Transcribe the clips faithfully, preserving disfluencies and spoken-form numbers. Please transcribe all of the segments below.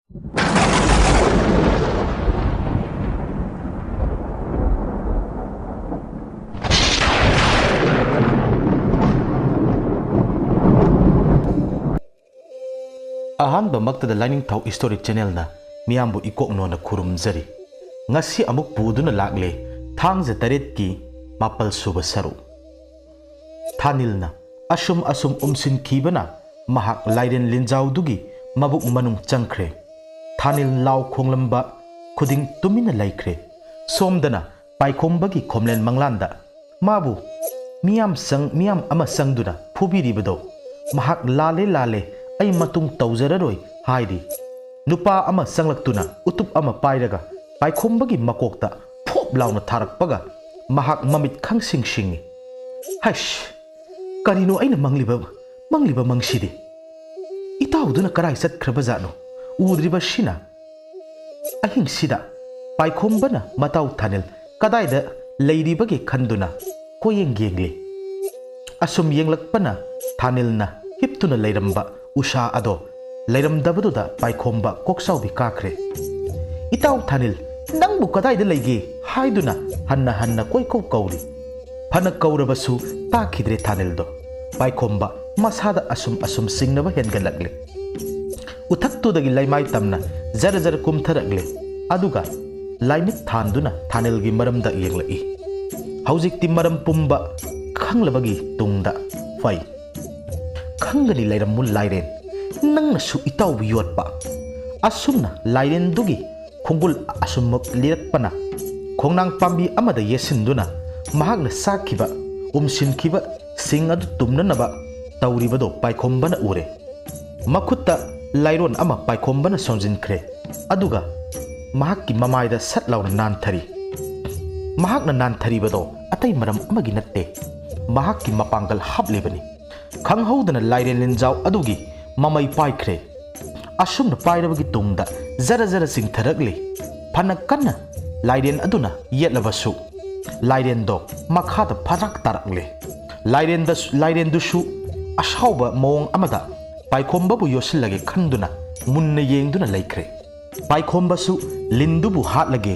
ꯑꯍꯥꯟꯕꯃꯛꯇꯗ ꯂꯥꯏꯅꯤꯡꯊꯧ historic ꯆꯦꯅꯦꯜꯅ ꯃꯤꯌꯥꯝꯕꯨ ꯏꯀꯣꯛꯅꯣꯅ ꯈꯨꯔꯨꯝꯖꯔꯤ꯫ ꯉꯁꯤ ꯑꯃꯨꯛ ꯄꯨꯗꯨꯅ ꯂꯥꯛꯂꯦ ꯊꯥꯡꯖ ꯇꯔꯦꯠꯀꯤ ꯃꯥꯄꯜ ꯁꯨꯕ ꯁꯔꯨꯛ꯫ ꯊꯥꯅꯤꯜꯅ ꯑꯁꯨꯝ ꯑꯁꯨꯝ ꯎꯝꯁꯤꯟꯈꯤꯕꯅ ꯃꯍꯥꯛ ꯂꯥꯏꯔꯦꯟ ꯂꯤꯟꯖꯥꯎꯗꯨꯒꯤ ꯃꯕꯨꯛ ꯃꯅꯨꯡ ꯆꯪꯈ꯭ꯔꯦ꯫ ꯊꯥꯅꯤꯜ ꯂꯥꯎ ꯈꯣꯡꯂꯝꯕ ꯈꯨꯗꯤꯡ ꯇꯨꯃꯤꯟꯅ ꯂꯩꯈ꯭ꯔꯦ꯫ ꯁꯣꯝꯗꯅ ꯄꯥꯏꯈꯣꯝꯕꯒꯤ ꯈꯣꯝꯂꯦꯟ ꯃꯪꯂꯥꯟꯗ ꯃꯥꯕꯨ ꯃꯤꯌꯥꯝ ꯆꯪ-, ꯃꯤꯌꯥꯝ ꯑꯃ ꯆꯪꯗꯨꯅ ꯐꯨꯕꯤꯔꯤꯕꯗꯣ ꯃꯍꯥꯛ "ꯂꯥꯜꯂꯦ, ꯂꯥꯜꯂꯦ, ꯑꯩ ꯃꯇꯨꯡ ꯇꯧꯖꯔꯔꯣꯏ" ꯍꯥꯏꯔꯤ꯫ ꯅꯨꯄꯥ ꯑꯃ ꯆꯪꯂꯛꯇꯨꯅ ꯎꯇꯨꯞ ꯑꯃ ꯄꯥꯏꯔꯒ ꯄꯥꯏꯈꯣꯝꯕꯒꯤ ꯃꯀꯣꯛꯇ ꯐꯣꯞ ꯂꯥꯎꯅ ꯊꯥꯔꯛꯄꯒ ꯃꯍꯥꯛ ꯃꯃꯤꯠ ꯈꯪꯁꯤꯡ ꯁꯤꯡꯉꯤ꯫ "ꯍꯩꯁ! ꯀꯔꯤꯅꯣ ꯑꯩꯅ ꯃꯪꯂꯤꯕ, ꯃꯪꯂꯤꯕ ꯃꯪꯁꯤꯗꯤ? ꯏꯇꯥꯎꯗꯨꯅ ꯀꯔꯥꯏ ꯆꯠꯈ꯭ꯔꯕꯖꯥꯠꯅꯣ? ꯎꯗ꯭ꯔꯤꯕꯁꯤꯅ?" ꯑꯍꯤꯡꯁꯤꯗ ꯄꯥꯏꯈꯣꯝꯕꯅ ꯃꯇꯥꯎ ꯊꯥꯅꯤꯜ ꯀꯗꯥꯏꯗ ꯂꯩꯔꯤꯕꯒꯦ ꯈꯟꯗꯨꯅ ꯀꯣꯏꯌꯦꯡ ꯌꯦꯡꯂꯤ꯫ ꯑꯁꯨꯝ ꯌꯦꯡꯂꯛꯄꯅ ꯊꯥꯅꯤꯜꯅ ꯍꯤꯞꯇꯨꯅ ꯂꯩꯔꯝꯕ ꯎꯁꯥ ꯑꯗꯣ ꯂꯩꯔꯝꯗꯕꯗꯨꯗ ꯄꯥꯏꯈꯣꯝꯕ ꯀꯣꯛꯆꯥꯎꯕꯤ ꯀꯥꯈ꯭ꯔꯦ꯫ "ꯏꯇꯥꯎ ꯊꯥꯅꯤꯜ, ꯅꯪꯕꯨ ꯀꯗꯥꯏꯗ ꯂꯩꯒꯦ?" ꯍꯥꯏꯗꯨꯅ ꯍꯟꯅ ꯍꯟꯅ ꯀꯣꯏꯀꯧ ꯀꯧꯔꯤ꯫ ꯐꯅ ꯀꯧꯔꯕꯁꯨ ꯇꯥꯈꯤꯗ꯭ꯔꯦ ꯊꯥꯅꯤꯜꯗꯣ꯫ ꯄꯥꯏꯈꯣꯝꯕ ꯃꯁꯥꯗ ꯑꯁꯨꯝ ꯑꯁꯨꯝ ꯆꯤꯡꯅꯕ ꯍꯦꯟꯒꯠꯂꯛꯂꯦ꯫ ꯎꯊꯛꯇꯨꯗꯒꯤ ꯂꯩꯃꯥꯏ ꯇꯝꯅ ꯖꯔ ꯖꯔ ꯀꯨꯝꯊꯔꯛꯂꯦ꯫ ꯑꯗꯨꯒ ꯂꯥꯏꯃꯤꯠ ꯊꯥꯟꯗꯨꯅ ꯊꯥꯅꯤꯜꯒꯤ ꯃꯔꯝꯗ ꯌꯦꯡꯂꯛꯏ꯫ ꯍꯧꯖꯤꯛꯇꯤ ꯃꯔꯝ ꯄꯨꯝꯕ ꯈꯪꯂꯕꯒꯤ ꯇꯨꯡꯗ, "ꯐꯩ, ꯈꯪꯒꯅꯤ ꯂꯩꯔꯝꯃꯨ ꯂꯥꯏꯔꯦꯟ, ꯅꯪꯅꯁꯨ ꯏꯇꯥꯎꯕꯨ ꯌꯣꯠꯄ!" ꯑꯁꯨꯝꯅ ꯂꯥꯏꯔꯦꯟꯗꯨꯒꯤ ꯈꯣꯡꯒꯨꯜ ꯑꯁꯨꯝꯃꯛ ꯂꯤꯔꯛꯄꯅ ꯈꯣꯡꯅꯥꯡ ꯄꯥꯝꯕꯤ ꯑꯃꯗ ꯌꯦꯠꯁꯤꯟꯗꯨꯅ ꯃꯍꯥꯛꯅ ꯆꯥꯛꯈꯤꯕ, ꯎꯝꯁꯤꯟꯈꯤꯕ ꯁꯤꯡ ꯑꯗꯨ ꯇꯨꯝꯅꯅꯕ ꯇꯧꯔꯤꯕꯗꯨ ꯄꯥꯏꯈꯣꯝꯕꯅ ꯎꯔꯦ꯫ ꯃꯈꯨꯠꯇ ꯂꯥꯏꯔꯣꯟ ꯑꯃ ꯄꯥꯏꯈꯣꯝꯕꯅ ꯁꯣꯟꯖꯤꯟꯈ꯭ꯔꯦ, ꯑꯗꯨꯒ ꯃꯍꯥꯛꯀꯤ ꯃꯃꯥꯏꯗ ꯁꯠ ꯂꯥꯎꯅ ꯅꯥꯟꯊꯔꯤ꯫ ꯃꯍꯥꯛꯅ ꯅꯥꯟꯊꯔꯤꯕꯗꯣ ꯑꯇꯩ ꯃꯔꯝ ꯑꯃꯒꯤ ꯅꯠꯇꯦ, ꯃꯍꯥꯛꯀꯤ ꯃꯄꯥꯡꯒꯜ ꯍꯥꯞꯂꯤꯕꯅꯤ꯫ ꯈꯪꯍꯧꯗꯅ ꯂꯥꯏꯔꯦꯟ ꯂꯤꯟꯖꯥꯎ ꯑꯗꯨꯒꯤ ꯃꯃꯩ ꯄꯥꯏꯈ꯭ꯔꯦ꯫ ꯑꯁꯨꯝꯅ ꯄꯥꯏꯔꯕꯒꯤ ꯇꯨꯡꯗ ꯖꯔ ꯖꯔ ꯆꯤꯡꯊꯔꯛꯂꯤ꯫ ꯐꯅ ꯀꯟꯅ ꯂꯥꯏꯔꯦꯟ ꯑꯗꯨꯅ ꯌꯦꯠꯂꯕꯁꯨ, ꯂꯥꯏꯔꯦꯟꯗꯣ ꯃꯈꯥꯗ ꯐꯔꯥꯛ ꯇꯥꯔꯛꯂꯦ꯫ ꯂꯥꯏꯔꯦꯟꯗꯁꯨ, ꯂꯥꯏꯔꯦꯟꯗꯨꯁꯨ ꯑꯁꯥꯎꯕ ꯃꯑꯣꯡ ꯑꯃꯗ ꯄꯥꯏꯈꯣꯝꯕꯕꯨ ꯌꯣꯠꯁꯤꯜꯂꯒꯦ ꯈꯟꯗꯨꯅ ꯃꯨꯟꯅ ꯌꯦꯡꯗꯨꯅ ꯂꯩꯈ꯭ꯔꯦ꯫ ꯄꯥꯏꯈꯣꯝꯕꯁꯨ ꯂꯤꯟꯗꯨꯕꯨ ꯍꯥꯠꯂꯒꯦ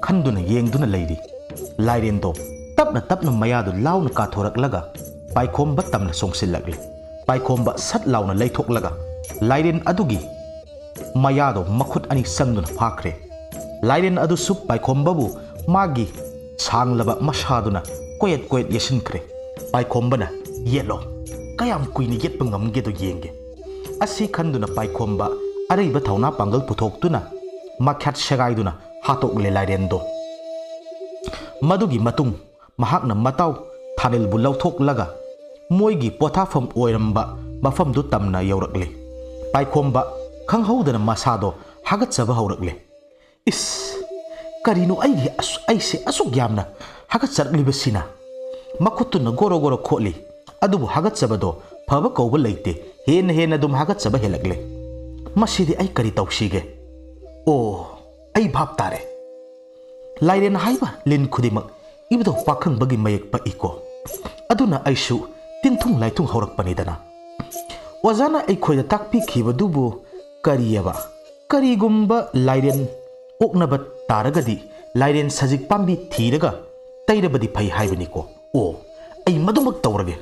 ꯈꯟꯗꯨꯅ ꯌꯦꯡꯗꯨꯅ ꯂꯩꯔꯤ꯫ ꯂꯥꯏꯔꯦꯟꯗꯣ ꯇꯞꯅ ꯇꯞꯅ ꯃꯌꯥꯗꯨ ꯂꯥꯎꯅ ꯀꯥꯊꯣꯔꯛꯂꯒ ꯄꯥꯏꯈꯣꯝꯕ ꯇꯝꯅ ꯆꯣꯡꯁꯤꯜꯂꯛꯂꯤ꯫ ꯄꯥꯏꯈꯣꯝꯕ ꯁꯠ ꯂꯥꯎꯅ ꯂꯩꯊꯣꯛꯂꯒ ꯂꯥꯏꯔꯦꯟ ꯑꯗꯨꯒꯤ ꯃꯌꯥꯗꯣ ꯃꯈꯨꯠ ꯑꯅꯤ ꯆꯪꯗꯨꯅ ꯐꯥꯈ꯭ꯔꯦ꯫ ꯂꯥꯏꯔꯦꯟ ꯑꯗꯨꯁꯨ ꯄꯥꯏꯈꯣꯝꯕꯕꯨ ꯃꯥꯒꯤ ꯁꯥꯡꯂꯕ ꯃꯁꯥꯗꯨꯅ ꯀꯣꯌꯦꯠ ꯀꯣꯌꯦꯠ ꯌꯦꯠꯁꯤꯟꯈ꯭ꯔꯦ꯫ ꯄꯥꯏꯈꯣꯝꯕꯅ, "ꯌꯦꯠꯂꯣ, ꯀꯌꯥꯝ ꯀꯨꯏꯅ ꯌꯦꯠꯄ ꯉꯝꯒꯦꯗꯣ ꯌꯦꯡꯒꯦ"꯫ ꯑꯁꯤ ꯈꯟꯗꯨꯅ ꯄꯥꯏꯈꯣꯝꯕ ꯑꯔꯩꯕ ꯊꯧꯅꯥ ꯄꯥꯡꯒꯜ ꯄꯨꯊꯣꯛꯇꯨꯅ ꯃꯈ꯭ꯌꯥꯠ ꯁꯦꯒꯥꯏꯗꯨꯅ ꯍꯥꯠꯇꯣꯛꯂꯦ ꯂꯥꯏꯔꯦꯟꯗꯣ꯫ ꯃꯗꯨꯒꯤ ꯃꯇꯨꯡ ꯃꯍꯥꯛꯅ ꯃꯇꯥꯎ ꯊꯥꯅꯤꯜꯕꯨ ꯂꯧꯊꯣꯛꯂꯒ ꯃꯣꯏꯒꯤ ꯄꯣꯊꯥꯐꯝ ꯑꯣꯏꯔꯝꯕ ꯃꯐꯝꯗꯨ ꯇꯝꯅ ꯌꯧꯔꯛꯂꯦ꯫ ꯄꯥꯏꯈꯣꯝꯕ ꯈꯪꯍꯧꯗꯅ ꯃꯁꯥꯗꯣ ꯍꯥꯒꯠꯆꯕ ꯍꯧꯔꯛꯂꯦ꯫ "ꯏꯁ! ꯀꯔꯤꯅꯣ ꯑꯩꯒꯤ ꯑꯁ-, ꯑꯩꯁꯦ ꯑꯁꯨꯛ ꯌꯥꯝꯅ ꯍꯥꯒꯠꯆꯔꯛꯂꯤꯕꯁꯤꯅ?" ꯃꯈꯨꯠꯇꯨꯅ ꯒꯣꯔꯣ ꯒꯣꯔꯣ ꯈꯣꯠꯂꯤ꯫ ꯑꯗꯨꯕꯨ ꯍꯥꯒꯠꯆꯕꯗꯣ ꯐꯕ ꯀꯧꯕ ꯂꯩꯇꯦ꯫ ꯍꯦꯟꯅ ꯍꯦꯟꯅ ꯑꯗꯨꯝ ꯍꯥꯒꯠꯆꯕ ꯍꯦꯜꯂꯛꯂꯦ꯫ "ꯃꯁꯤꯗꯤ ꯑꯩ ꯀꯔꯤ ꯇꯧꯁꯤꯒꯦ? ꯑꯣ, ꯑꯩ ꯚꯥꯞ ꯇꯥꯔꯦ꯫ ꯂꯥꯏꯔꯦꯟ ꯍꯥꯏꯕ ꯂꯤꯟ ꯈꯨꯗꯤꯡꯃꯛ ꯏꯕꯨꯙꯧ ꯄꯥꯈꯪꯕꯒꯤ ꯃꯌꯦꯛ ꯄꯛꯏꯀꯣ꯫ ꯑꯗꯨꯅ ꯑꯩꯁꯨ ꯇꯤꯟꯊꯨꯡ ꯂꯥꯏꯊꯨꯡ ꯍꯧꯔꯛꯄꯅꯤꯗꯅ꯫ ꯑꯣꯖꯥꯅ ꯑꯩꯈꯣꯏꯗ ꯇꯥꯛꯄꯤꯈꯤꯕꯗꯨꯕꯨ ꯀꯔꯤꯑꯕ? ꯀꯔꯤꯒꯨꯝꯕ ꯂꯥꯏꯔꯦꯟ ꯑꯣꯛꯅꯕ ꯇꯥꯔꯒꯗꯤ ꯂꯥꯏꯔꯦꯟ ꯁꯖꯤꯛ ꯄꯥꯝꯕꯤ ꯊꯤꯔꯒ ꯇꯩꯔꯕꯗꯤ ꯐꯩ ꯍꯥꯏꯕꯅꯤꯀꯣ꯫ ꯑꯣ, ꯑꯩ ꯃꯗꯨꯃꯛ ꯇꯧꯔꯒꯦ꯫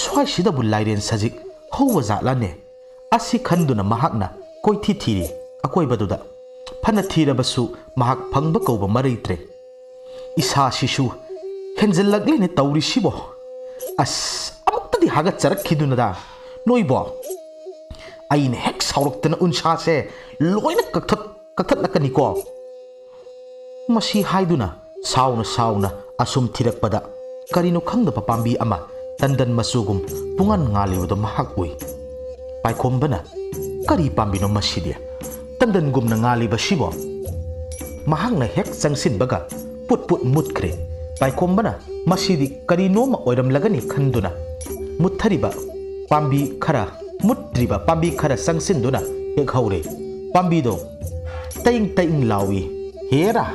ꯁ꯭ꯋꯥꯏꯁꯤꯗꯕꯨ ꯂꯥꯏꯔꯦꯟ ꯁꯖꯤꯛ ꯍꯧꯕ ꯖꯥꯠꯂꯅꯦ?" ꯑꯁꯤ ꯈꯟꯗꯨꯅ ꯃꯍꯥꯛꯅ ꯀꯣꯏꯊꯤ ꯊꯤꯔꯤ ꯑꯀꯣꯏꯕꯗꯨꯗ꯫ ꯐꯅ ꯊꯤꯔꯕꯁꯨ ꯃꯍꯥꯛ ꯐꯪꯕ ꯀꯧꯕ ꯃꯔꯩꯇ꯭ꯔꯦ꯫ "ꯏꯁꯥꯁꯤꯁꯨ ꯍꯦꯟꯖꯜꯂꯛꯂꯦꯅꯦ ꯇꯧꯔꯤꯁꯤꯕꯣ꯫ ꯑꯁ, ꯑꯃꯨꯛꯇꯗꯤ ꯍꯥꯒꯠꯆꯔꯛꯈꯤꯗꯨꯅꯗ ꯅꯣꯏꯕꯣ꯫ ꯑꯩꯅ ꯍꯦꯛ ꯁꯥꯎꯔꯛꯇꯅ ꯎꯟꯁꯥꯁꯦ ꯂꯣꯏꯅ ꯀꯛꯊꯠ-, ꯀꯛꯊꯠꯂꯛꯀꯅꯤꯀꯣ"꯫ ꯃꯁꯤ ꯍꯥꯏꯗꯨꯅ ꯁꯥꯎꯅ ꯁꯥꯎꯅ ꯑꯁꯨꯝ ꯊꯤꯔꯛꯄꯗ ꯀꯔꯤꯅꯣ ꯈꯪꯗꯕ ꯄꯥꯝꯕꯤ ꯑꯃ ꯇꯟꯗꯟ ꯃꯆꯨꯒꯨꯝ ꯄꯨꯡꯉꯥꯟ ꯉꯥꯜꯂꯤꯕꯗꯨ ꯃꯍꯥꯛ ꯎꯏ꯫ ꯄꯥꯏꯈꯣꯝꯕꯅ, "ꯀꯔꯤ ꯄꯥꯝꯕꯤꯅꯣ ꯃꯁꯤꯗꯤ? ꯇꯟꯗꯟꯒꯨꯝꯅ ꯉꯥꯜꯂꯤꯕꯁꯤꯕꯣ?" ꯃꯍꯥꯛꯅ ꯍꯦꯛ ꯆꯪꯁꯤꯟꯕꯒ ꯄꯨꯠ ꯄꯨꯠ ꯃꯨꯠꯈ꯭ꯔꯦ꯫ ꯄꯥꯏꯈꯣꯝꯕꯅ ꯃꯁꯤꯗꯤ ꯀꯔꯤꯅꯣꯃ ꯑꯣꯏꯔꯝꯂꯒꯅꯤ ꯈꯟꯗꯨꯅ ꯃꯨꯠꯊꯔꯤꯕ ꯄꯥꯝꯕꯤ ꯈꯔ, ꯃꯨꯠꯇ꯭ꯔꯤꯕ ꯄꯥꯝꯕꯤ ꯈꯔ ꯆꯪꯁꯤꯟꯗꯨꯅ ꯍꯦꯛ ꯍꯧꯔꯦ꯫ ꯄꯥꯝꯕꯤꯗꯣ ꯇꯌꯤꯡ ꯇꯌꯤꯡ ꯂꯥꯎꯏ꯫ "ꯍꯦꯔꯥ,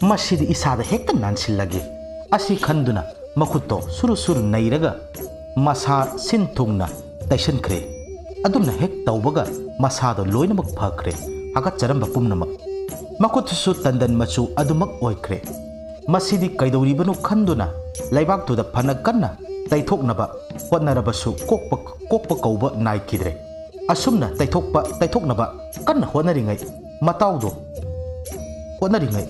ꯃꯁꯤꯗꯤ ꯏꯁꯥꯗ ꯍꯦꯛꯇ ꯅꯥꯟꯁꯤꯜꯂꯒꯦ"꯫ ꯑꯁꯤ ꯈꯟꯗꯨꯅ ꯃꯈꯨꯠꯇꯣ ꯁꯨꯔꯨ ꯁꯨꯔꯨ ꯅꯩꯔꯒ ꯃꯁꯥ ꯁꯤꯟ ꯊꯨꯡꯅ ꯇꯩꯁꯟꯈ꯭ꯔꯦ꯫ ꯑꯗꯨꯝꯅ ꯍꯦꯛ ꯇꯧꯕꯒ ꯃꯁꯥꯗꯣ ꯂꯣꯏꯅꯃꯛ ꯐꯈ꯭ꯔꯦ꯫ ꯍꯥꯀꯠꯆꯔꯝꯕ ꯄꯨꯝꯅꯃꯛ꯫ ꯃꯈꯨꯠꯇꯨꯁꯨ ꯇꯟꯗꯟ ꯃꯆꯨ ꯑꯗꯨꯃꯛ ꯑꯣꯏꯈ꯭ꯔꯦ꯫ ꯃꯁꯤꯗꯤ ꯀꯩꯗꯧꯔꯤꯕꯅꯣ ꯈꯟꯗꯨꯅ ꯂꯩꯕꯥꯛꯇꯨꯗ ꯐꯅ ꯀꯟꯅ ꯇꯩꯊꯣꯛꯅꯕ ꯍꯣꯠꯅꯔꯕꯁꯨ ꯀꯣꯛꯄ, ꯀꯣꯛꯄ ꯀꯧꯕ ꯅꯥꯏꯈꯤꯗ꯭ꯔꯦ꯫ ꯑꯁꯨꯝꯅ ꯇꯩꯊꯣꯛꯄ, ꯇꯩꯊꯣꯛꯅꯕ ꯀꯟꯅ ꯍꯣꯠꯅꯔꯤꯉꯩ ꯃꯇꯥꯎꯗꯣ, ꯍꯣꯠꯅꯔꯤꯉꯩ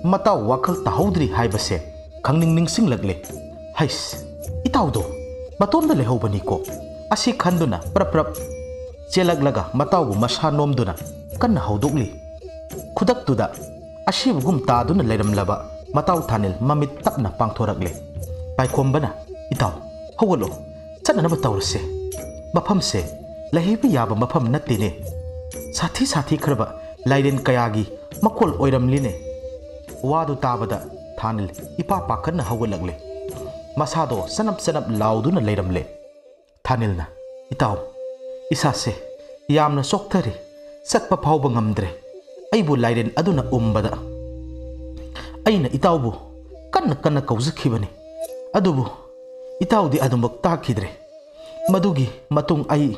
ꯃꯇꯥꯎ ꯋꯥꯈꯜ ꯇꯥꯍꯧꯗ꯭ꯔꯤ ꯍꯥꯏꯕꯁꯦ ꯈꯪꯅꯤꯡ ꯅꯤꯡꯁꯤꯡꯂꯛꯂꯦ꯫ ꯍꯩꯁ, ꯏꯇꯥꯎꯗꯣ ꯃꯇꯣꯝꯗ ꯂꯩꯍꯧꯕꯅꯤꯀꯣ꯫ ꯑꯁꯤ ꯈꯟꯗꯨꯅ ꯄ꯭ꯔꯞ ꯄ꯭ꯔꯞ ꯆꯦꯜꯂꯛꯂꯒ ꯃꯇꯥꯎꯕꯨ ꯃꯁꯥ ꯅꯣꯝꯗꯨꯅ ꯀꯟꯅ ꯍꯧꯗꯣꯛꯂꯤ꯫ ꯈꯨꯗꯛꯇꯨꯗ ꯑꯁꯤꯕꯒꯨꯝ ꯇꯥꯗꯨꯅ ꯂꯩꯔꯝꯂꯕ ꯃꯇꯥꯎ ꯊꯥꯅꯤꯜ ꯃꯃꯤꯠ ꯇꯞꯅ ꯄꯥꯡꯊꯣꯔꯛꯂꯦ꯫ ꯄꯥꯏꯈꯣꯝꯕꯅ, "ꯏꯇꯥꯎ, ꯍꯧꯒꯠꯂꯣ, ꯆꯠꯅꯅꯕ ꯇꯧꯔꯁꯦ꯫ ꯃꯐꯝꯁꯦ ꯂꯩꯍꯩꯕ ꯌꯥꯕ ꯃꯐꯝ ꯅꯠꯇꯦꯅꯦ꯫ ꯁꯥꯊꯤ ꯁꯥꯊꯤꯈ꯭ꯔꯕ ꯂꯥꯏꯔꯦꯟ ꯀꯌꯥꯒꯤ ꯃꯀꯣꯜ ꯑꯣꯏꯔꯝꯂꯤꯅꯦ"꯫ ꯋꯥꯗꯨ ꯇꯥꯕꯗ ꯊꯥꯅꯤꯜ ꯏꯄꯥ ꯄꯥꯈꯠꯅ ꯍꯧꯒꯠꯂꯛꯂꯦ꯫ ꯃꯁꯥꯗꯣ ꯆꯅꯞ ꯆꯅꯞ ꯂꯥꯎꯗꯨꯅ ꯂꯩꯔꯝꯂꯦ꯫ ꯊꯥꯅꯤꯜꯅ, "ꯏꯇꯥꯎ, ꯏꯁꯥꯁꯦ ꯌꯥꯝꯅ ꯆꯣꯛꯊꯔꯦ, ꯆꯠꯄ ꯐꯥꯎꯕ ꯉꯝꯗ꯭ꯔꯦ꯫ ꯑꯩꯕꯨ ꯂꯥꯏꯔꯦꯟ ꯑꯗꯨꯅ ꯎꯝꯕꯗ ꯑꯩꯅ ꯏꯇꯥꯎꯕꯨ ꯀꯟꯅ ꯀꯟꯅ ꯀꯧꯖꯈꯤꯕꯅꯤ, ꯑꯗꯨꯕꯨ ꯏꯇꯥꯎꯗꯤ ꯑꯗꯨꯃꯛ ꯇꯥꯈꯤꯗ꯭ꯔꯦ꯫ ꯃꯗꯨꯒꯤ ꯃꯇꯨꯡ ꯑꯩ